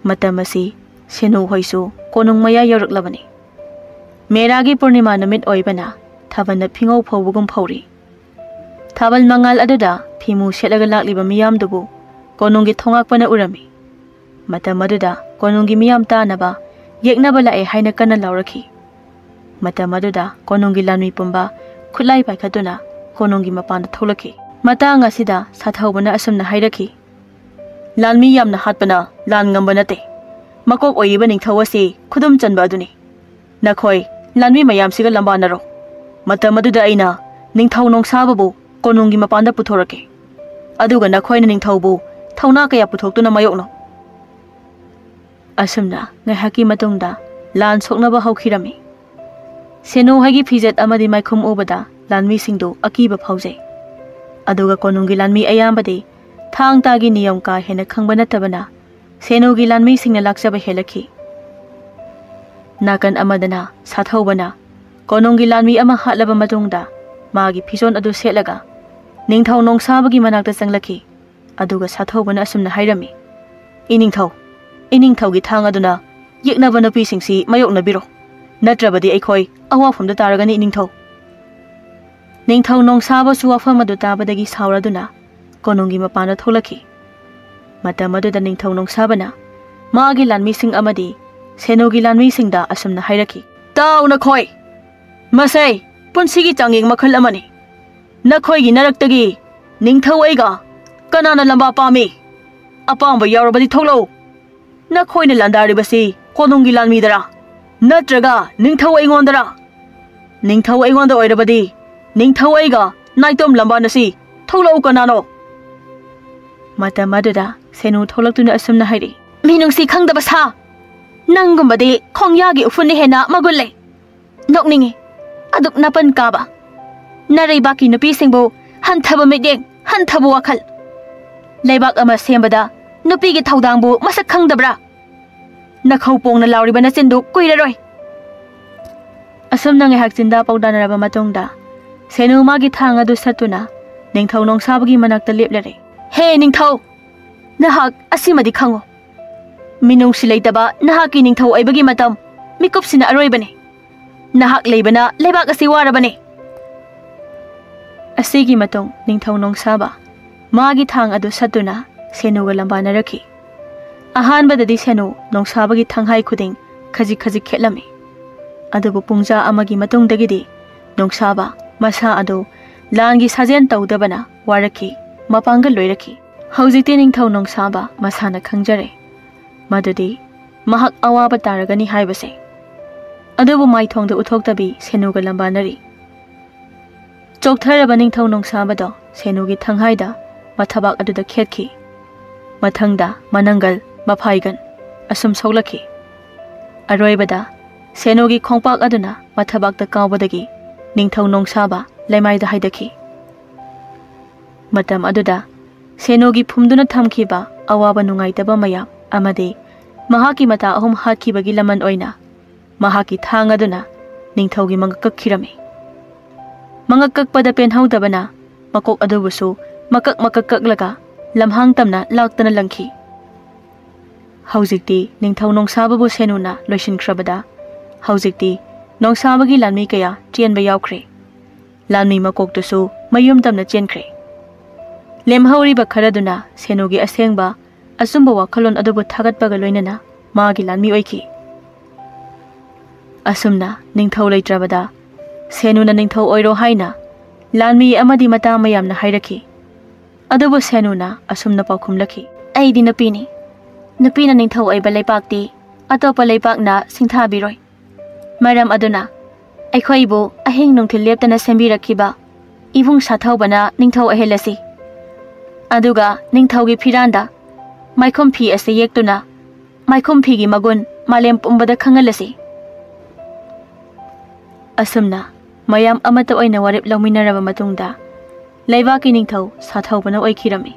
ꯃꯇꯝ ꯑꯁꯤ ꯁꯦꯅꯨ ꯍꯣꯏꯁꯨ ꯀꯣꯅꯨꯡ ꯃꯌꯥ ꯌꯧꯔꯛꯂꯕꯅꯤ꯫ ꯃꯦꯔꯥꯒꯤ ꯄꯨꯔꯅꯤꯃꯥ ꯅꯨꯃꯤꯠ ꯑꯣꯏꯕꯅ ꯊꯥꯕꯜꯅ ꯐꯤꯉꯧ ꯐꯧꯕꯒꯨꯝ ꯐꯧꯔꯤ꯫ ꯊꯥꯕꯜ ꯃꯉꯥꯜ ꯑꯗꯨꯗ ꯐꯤꯃꯨ ꯁꯦꯠꯂꯒ ꯂꯥꯛꯂꯤꯕ ꯃꯤꯌꯥꯝꯗꯨꯕꯨ ꯀꯣꯅꯨꯡꯒꯤ ꯊꯣꯉꯥꯛꯄꯅ ꯎꯔꯝꯃꯤ꯫ ꯃꯇꯝ ꯑꯗꯨꯗ ꯀꯣꯅꯨꯡꯒꯤ ꯃꯤꯌꯥꯝ ꯇꯥꯅꯕ ꯌꯦꯛꯅꯕ ꯂꯥꯛꯑꯦ ꯍꯥꯏꯅ ꯀꯟꯅ ꯂꯥꯎꯔꯛꯈꯤ꯫ ꯃꯇꯝ ꯑꯗꯨꯗ ꯀꯣꯅꯨꯡꯒꯤ ꯂꯥꯟꯃꯤ ꯄꯨꯝꯕ ꯈꯨꯠꯂꯥꯏ ꯄꯥꯏꯈꯠꯇꯨꯅ ꯀꯣꯅꯨꯡꯒꯤ ꯃꯄꯥꯟꯗ ꯊꯣꯛꯂꯛꯈꯤ꯫ ꯃꯇꯥꯡ ꯑꯁꯤꯗ ꯁꯥꯊꯧꯕꯅ ꯑꯁꯨꯝꯅ ꯍꯥꯏꯔꯛꯈꯤ, "ꯂꯥꯟꯃꯤ ꯌꯥꯝꯅ ꯍꯥꯠꯄꯅ ꯂꯥꯟ ꯉꯝꯕ ꯅꯠꯇꯦ꯫ ꯃꯀꯣꯛ ꯑꯣꯏꯔꯤꯕ ꯅꯤꯡꯊꯧ ꯑꯁꯤ ꯈꯨꯗꯨꯝ ꯆꯟꯕ ꯑꯗꯨꯅꯤ꯫ ꯅꯈꯣꯏ ꯂꯥꯟꯃꯤ ꯃꯌꯥꯝꯁꯤꯒ ꯂꯝꯕꯥꯅꯔꯣ꯫ ꯃꯇꯝ ꯑꯗꯨꯗ ꯑꯩꯅ ꯅꯤꯡꯊꯧ ꯅꯣꯡꯁꯥꯕꯕꯨ ꯀꯣꯅꯨꯡꯒꯤ ꯃꯄꯥꯟꯗ ꯄꯨꯊꯣꯔꯛꯀꯦ꯫ ꯑꯗꯨꯒ ꯅꯈꯣꯏꯅ ꯅꯤꯡꯊꯧꯕꯨ ꯊꯧꯅꯥ ꯀꯌꯥ ꯄꯨꯊꯣꯛꯇꯨꯅ ꯃꯥꯌꯣꯛꯅꯧ꯫" ꯑꯁꯨꯝꯅ ꯉꯥꯏꯍꯥꯛꯀꯤ ꯃꯇꯨꯡꯗ ꯂꯥꯟ ꯁꯣꯛꯅꯕ ꯍꯧꯈꯤꯔꯝꯃꯤ꯫ ꯁꯦꯅꯨ ꯍꯣꯏꯒꯤ ꯐꯤꯖꯦꯠ ꯑꯃꯗꯤ ꯃꯥꯏꯈꯨꯝ ꯎꯕꯗ ꯂꯥꯟꯃꯤꯁꯤꯡꯗꯨ ꯑꯀꯤꯕ ꯐꯥꯎꯖꯩ꯫ ꯑꯗꯨꯒ ꯀꯣꯅꯨꯡꯒꯤ ꯂꯥꯟꯃꯤ ꯑꯌꯥꯝꯕꯗꯤ ꯊꯥꯡ ꯇꯥꯒꯤ ꯅꯤꯌꯝ ꯀꯥ ꯍꯦꯟꯅ ꯈꯪꯕ ꯅꯠꯇꯕꯅ ꯁꯦꯅꯨꯒꯤ ꯂꯥꯟꯃꯤꯁꯤꯡꯅ ꯂꯥꯛꯆꯕ ꯍꯦꯜꯂꯛꯈꯤ꯫ ꯅꯥꯀꯟ ꯑꯃꯗꯅ ꯁꯥꯊꯧꯕꯅ ꯀꯣꯅꯨꯡꯒꯤ ꯂꯥꯟꯃꯤ ꯑꯃ ꯍꯥꯠꯂꯕ ꯃꯇꯨꯡꯗ ꯃꯥꯒꯤ ꯐꯤꯖꯣꯜ ꯑꯗꯨ ꯁꯦꯠꯂꯒ ꯅꯤꯡꯊꯧ ꯅꯣꯡꯁꯥꯕꯒꯤ ꯃꯅꯥꯛꯇ ꯆꯪꯂꯛꯈꯤ꯫ ꯑꯗꯨꯒ ꯁꯥꯊꯧꯕꯅ ꯑꯁꯨꯝꯅ ꯍꯥꯏꯔꯝꯃꯤ, "ꯏꯅꯤꯡꯊꯧ, ꯏꯅꯤꯡꯊꯧꯒꯤ ꯊꯥꯡ ꯑꯗꯨꯅ ꯌꯦꯛꯅꯕ ꯅꯨꯄꯤꯁꯤꯡꯁꯤ ꯃꯥꯌꯣꯛꯅꯕꯤꯔꯣ, ꯅꯠꯇ꯭ꯔꯕꯗꯤ ꯑꯩꯈꯣꯏ ꯑꯋꯥꯐꯝꯗ ꯇꯥꯔꯒꯅꯤ, ꯏꯅꯤꯡꯊꯧ꯫" ꯅꯤꯡꯊꯧ ꯅꯣꯡꯁꯥꯕꯁꯨ ꯋꯥꯐꯝ ꯑꯗꯨ ꯇꯥꯕꯗꯒꯤ ꯁꯥꯎꯔꯗꯨꯅ ꯀꯣꯅꯨꯡꯒꯤ ꯃꯄꯥꯟꯗ ꯊꯣꯛꯂꯛꯈꯤ꯫ ꯃꯇꯝ ꯑꯗꯨꯗ ꯅꯤꯡꯊꯧ ꯅꯣꯡꯁꯥꯕꯅ ꯃꯥꯒꯤ ꯂꯥꯟꯃꯤꯁꯤꯡ ꯑꯃꯗꯤ ꯁꯦꯅꯨꯒꯤ ꯂꯥꯟꯃꯤꯁꯤꯡꯗ ꯑꯁꯨꯝꯅ ꯍꯥꯏꯔꯛꯈꯤ, "ꯇꯥꯎ ꯅꯈꯣꯏ! ꯃꯁꯦ ꯄꯨꯟꯁꯤꯒꯤ ꯆꯥꯡꯌꯦꯡ ꯃꯈꯜ ꯑꯃꯅꯤ꯫ ꯅꯈꯣꯏꯒꯤ ꯅꯔꯛꯇꯒꯤ ꯅꯤꯡꯊꯧ ꯑꯩꯒ ꯀꯅꯥꯅ ꯂꯝꯕꯥ ꯄꯥꯝꯃꯤ? ꯑꯄꯥꯝꯕ ꯌꯥꯎꯔꯕꯗꯤ ꯊꯣꯛꯂꯛꯎ꯫ ꯅꯈꯣꯏꯅ ꯂꯥꯟꯗꯥꯔꯤꯕꯁꯤ ꯀꯣꯅꯨꯡꯒꯤ ꯂꯥꯟꯃꯤꯗꯔꯥ? ꯅꯠꯇ꯭ꯔꯒ ꯅꯤꯡꯊꯧ ꯑꯩꯉꯣꯟꯗꯔꯥ? ꯅꯤꯡꯊꯧ ꯑꯩꯉꯣꯟꯗ ꯑꯣꯏꯔꯕꯗꯤ ꯅꯤꯡꯊꯧ ꯑꯩꯒ ꯅꯥꯏꯇꯣꯝ ꯂꯝꯕꯥꯅꯁꯤ꯫ ꯊꯣꯛꯂꯛꯎ ꯀꯅꯥꯅꯣ?" ꯃꯇꯝ ꯑꯗꯨꯗ ꯁꯦꯅꯨ ꯊꯣꯛꯂꯛꯇꯨꯅ ꯑꯁꯨꯝꯅ ꯍꯥꯏꯔꯤ, "ꯃꯤꯅꯨꯡꯁꯤ ꯈꯪꯗꯕ ꯁꯥ! ꯅꯪꯒꯨꯝꯕꯗꯤ ꯈꯣꯡꯌꯥꯒꯤ ꯎꯐꯨꯟꯅ ꯍꯦꯟꯅ ꯃꯒꯨꯟ ꯂꯩ꯫ ꯅꯣꯛꯅꯤꯡꯉꯤ꯫ ꯑꯗꯨꯛ ꯅꯥꯄꯟ ꯀꯥꯕ ꯅꯔꯩꯕꯥꯛꯀꯤ ꯅꯨꯄꯤꯁꯤꯡꯕꯨ ꯍꯟꯊꯕ ꯃꯤꯠꯌꯦꯡ, ꯍꯟꯊꯕ ꯋꯥꯈꯜ꯫ ꯂꯩꯕꯥꯛ ꯑꯃ ꯁꯦꯝꯕꯗ ꯅꯨꯄꯤꯒꯤ ꯊꯧꯗꯥꯡꯕꯨ ꯃꯁꯛ ꯈꯪꯗꯕ꯭ꯔꯥ? ꯅꯈꯧ ꯄꯣꯡꯅ ꯂꯥꯎꯔꯤꯕ ꯅꯆꯤꯟꯗꯨ ꯀꯨꯏꯔꯔꯣꯏ꯫" ꯑꯁꯨꯝꯅ ꯉꯥꯏꯍꯥꯛ ꯆꯤꯟꯗꯥ ꯄꯥꯎꯗꯥꯅꯔꯕ ꯃꯇꯨꯡꯗ ꯁꯦꯅꯨ ꯃꯥꯒꯤ ꯊꯥꯡ ꯑꯗꯨ ꯁꯠꯇꯨꯅ ꯅꯤꯡꯊꯧ ꯅꯣꯡꯁꯥꯕꯒꯤ ꯃꯅꯥꯛꯇ ꯂꯦꯞꯂꯔꯦ꯫ "ꯍꯦ ꯅꯤꯡꯊꯧ! ꯅꯍꯥꯛ ꯑꯁꯤꯃꯗꯤ ꯈꯪꯉꯨ꯫ ꯃꯤꯅꯨꯡꯁꯤ ꯂꯩꯇꯕ ꯅꯍꯥꯛꯀꯤ ꯅꯤꯡꯊꯧ ꯑꯣꯏꯕꯒꯤ ꯃꯇꯝ ꯃꯤꯀꯨꯞꯁꯤꯅ ꯑꯔꯣꯏꯕꯅꯤ꯫ ꯅꯍꯥꯛ ꯂꯩꯕꯅ ꯂꯩꯕꯥꯛ ꯑꯁꯤ ꯋꯥꯔꯕꯅꯤ꯫" ꯑꯁꯤꯒꯤ ꯃꯇꯨꯡ ꯅꯤꯡꯊꯧ ꯅꯣꯡꯁꯥꯕ ꯃꯥꯒꯤ ꯊꯥꯡ ꯑꯗꯨ ꯁꯠꯇꯨꯅ ꯁꯦꯅꯨꯒ ꯂꯝꯕꯥꯅꯔꯛꯈꯤ꯫ ꯑꯍꯥꯟꯕꯗꯗꯤ ꯁꯦꯅꯨ ꯅꯣꯡꯁꯥꯕꯒꯤ ꯊꯥꯡꯍꯥꯏ ꯈꯨꯗꯤꯡ ꯈꯖꯤꯛ ꯈꯖꯤꯛ ꯈꯦꯠꯂꯝꯃꯤ꯫ ꯑꯗꯨꯕꯨ ꯄꯨꯡꯖꯥ ꯑꯃꯒꯤ ꯃꯇꯨꯡꯗꯒꯤꯗꯤ ꯅꯣꯡꯁꯥꯕ ꯃꯁꯥ ꯑꯗꯨ ꯂꯥꯟꯒꯤ ꯁꯥꯖꯦꯜ ꯇꯧꯗꯕꯅ ꯋꯥꯔꯛꯈꯤ, ꯃꯄꯥꯡꯒꯜ ꯂꯣꯏꯔꯛꯈꯤ꯫ ꯍꯧꯖꯤꯛꯇꯤ ꯅꯤꯡꯊꯧ ꯅꯣꯡꯁꯥꯕ ꯃꯁꯥꯅ ꯈꯪꯖꯔꯦ ꯃꯗꯨꯗꯤ ꯃꯍꯥꯛ ꯑꯋꯥꯕ ꯇꯥꯔꯒꯅꯤ ꯍꯥꯏꯕꯁꯦ꯫ ꯑꯗꯨꯕꯨ ꯃꯥꯏꯊꯣꯡꯗ ꯎꯠꯊꯣꯛꯇꯕꯤ ꯁꯦꯅꯨꯒ ꯂꯝꯕꯥꯅꯔꯤ꯫ ꯆꯣꯛꯊꯔꯕ ꯅꯤꯡꯊꯧ ꯅꯣꯡꯁꯥꯕꯗꯣ ꯁꯦꯅꯨꯒꯤ ꯊꯪꯍꯥꯏꯗ ꯃꯊꯕꯥꯛ ꯑꯗꯨꯗ ꯈꯦꯠꯈꯤ꯫ ꯃꯊꯪꯗ ꯃꯅꯪꯒꯜ, ꯃꯐꯥꯏꯒꯟ ꯑꯁꯨꯝ ꯁꯣꯛꯂꯛꯈꯤ꯫ ꯑꯔꯣꯏꯕꯗ ꯁꯦꯅꯨꯒꯤ ꯈꯣꯡꯄꯥꯛ ꯑꯗꯨꯅ ꯃꯊꯕꯥꯛꯇ ꯀꯥꯎꯕꯗꯒꯤ ꯅꯤꯡꯊꯧ ꯅꯣꯡꯁꯥꯕ ꯂꯩꯃꯥꯏꯗ ꯍꯥꯏꯗꯈꯤ꯫ ꯃꯇꯝ ꯑꯗꯨꯗ ꯁꯦꯅꯨꯒꯤ ꯐꯨꯝꯗꯨꯅ ꯊꯝꯈꯤꯕ ꯑꯋꯥꯕ ꯅꯨꯡꯉꯥꯏꯇꯕ ꯃꯌꯥꯝ ꯑꯃꯗꯤ ꯃꯍꯥꯛꯀꯤ ꯃꯇꯥ ꯑꯍꯨꯝ ꯍꯥꯠꯈꯤꯕꯒꯤ ꯂꯃꯟ ꯑꯣꯏꯅ ꯃꯍꯥꯛꯀꯤ ꯊꯥꯡ ꯑꯗꯨꯅ ꯅꯤꯡꯊꯧꯒꯤ ꯃꯉꯛ ꯀꯛꯈꯤꯔꯝꯃꯤ꯫ ꯃꯉꯛ ꯀꯛꯄꯗ ꯄꯦꯟꯍꯧꯗꯕꯅ ꯃꯀꯣꯛ ꯑꯗꯨꯕꯨꯁꯨ ꯃꯀꯛ ꯃꯀꯛ ꯀꯛꯂꯒ ꯂꯝꯍꯥꯡ ꯇꯝꯅ ꯂꯥꯛꯇꯅ ꯂꯪꯈꯤ꯫ ꯍꯧꯖꯤꯛꯇꯤ ꯅꯤꯡꯊꯧ ꯅꯣꯡꯁꯥꯕꯕꯨ ꯁꯦꯅꯨꯅ ꯂꯣꯏꯁꯤꯟꯈ꯭ꯔꯕꯗ ꯍꯧꯖꯤꯛꯇꯤ ꯅꯣꯡꯁꯥꯕꯒꯤ ꯂꯥꯟꯃꯤ ꯀꯌꯥ ꯆꯦꯟꯕ ꯌꯥꯎꯈ꯭ꯔꯦ꯫ ꯂꯥꯟꯃꯤ ꯃꯀꯣꯛꯇꯨꯁꯨ ꯃꯌꯨꯝ ꯇꯝꯅ ꯆꯦꯟꯈ꯭ꯔꯦ꯫ ꯂꯦꯝꯍꯧꯔꯤꯕ ꯈꯔꯗꯨꯅ ꯁꯦꯅꯨꯒꯤ ꯑꯁꯦꯡꯕ ꯑꯆꯨꯝꯕ ꯋꯥꯈꯜꯂꯣꯟ ꯑꯗꯨꯕꯨ ꯊꯥꯒꯠꯄꯒ ꯂꯣꯏꯅꯅ ꯃꯥꯒꯤ ꯂꯥꯟꯃꯤ ꯑꯣꯏꯈꯤ꯫ ꯑꯁꯨꯝꯅ ꯅꯤꯡꯊꯧ ꯂꯩꯇ꯭ꯔꯕꯗ ꯁꯦꯅꯨꯅ ꯅꯤꯡꯊꯧ ꯑꯣꯏꯔꯣ ꯍꯥꯏꯅ ꯂꯥꯟꯃꯤ ꯑꯃꯗꯤ ꯃꯇꯥ ꯃꯌꯥꯝꯅ ꯍꯥꯏꯔꯛꯈꯤ꯫ ꯑꯗꯨꯕꯨ ꯁꯦꯅꯨꯅ ꯑꯁꯨꯝꯅ ꯄꯥꯎꯈꯨꯝꯂꯛꯈꯤ, "ꯑꯩꯗꯤ ꯅꯨꯄꯤꯅꯤ꯫ ꯅꯨꯄꯤꯅ ꯅꯤꯡꯊꯧ ꯑꯣꯏꯕ ꯂꯩꯄꯥꯛꯇꯤ ꯑꯇꯣꯞꯄ ꯂꯩꯄꯥꯛꯅ ꯁꯤꯡꯊꯥꯕꯤꯔꯣꯏ꯫ ꯃꯔꯝ ꯑꯗꯨꯅ ꯑꯩꯈꯣꯏꯕꯨ ꯑꯍꯤꯡ ꯅꯨꯡꯊꯤꯜ ꯂꯦꯞꯇꯅ ꯁꯦꯝꯕꯤꯔꯛꯈꯤꯕ ꯏꯕꯨꯡ ꯁꯥꯊꯧꯕꯅ ꯅꯤꯡꯊꯧ ꯑꯣꯏꯍꯜꯂꯁꯤ꯫ ꯑꯗꯨꯒ ꯅꯤꯡꯊꯧꯒꯤ ꯐꯤꯔꯥꯟꯗ ꯃꯥꯏꯈꯨꯝ ꯐꯤ ꯑꯁꯤ ꯌꯦꯛꯇꯨꯅ ꯃꯥꯏꯈꯨꯝ ꯐꯤꯒꯤ ꯃꯒꯨꯟ ꯃꯥꯂꯦꯝ ꯄꯨꯝꯕꯗ ꯈꯪꯍꯜꯂꯁꯤ꯫" ꯑꯁꯨꯝꯅ ꯃꯌꯥꯝ ꯑꯃꯠꯇ ꯑꯣꯏꯅ ꯋꯥꯔꯦꯞ ꯂꯧꯃꯤꯟꯅꯔꯕ ꯃꯇꯨꯡꯗ ꯂꯩꯕꯥꯛꯀꯤ ꯅꯤꯡꯊꯧ ꯁꯥꯊꯧꯕꯅ ꯑꯣꯏꯈꯤꯔꯝꯃꯤ꯫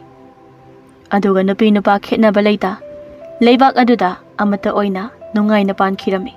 ꯑꯗꯨꯒ ꯅꯨꯄꯤ ꯅꯨꯄꯥ ꯈꯦꯠꯅꯕ ꯂꯩꯇ ꯂꯩꯕꯥꯛ ꯑꯗꯨꯗ ꯑꯃꯠꯇ ꯑꯣꯏꯅ ꯅꯨꯡꯉꯥꯏꯅ ꯄꯥꯟꯈꯤꯔꯝꯃꯤ꯫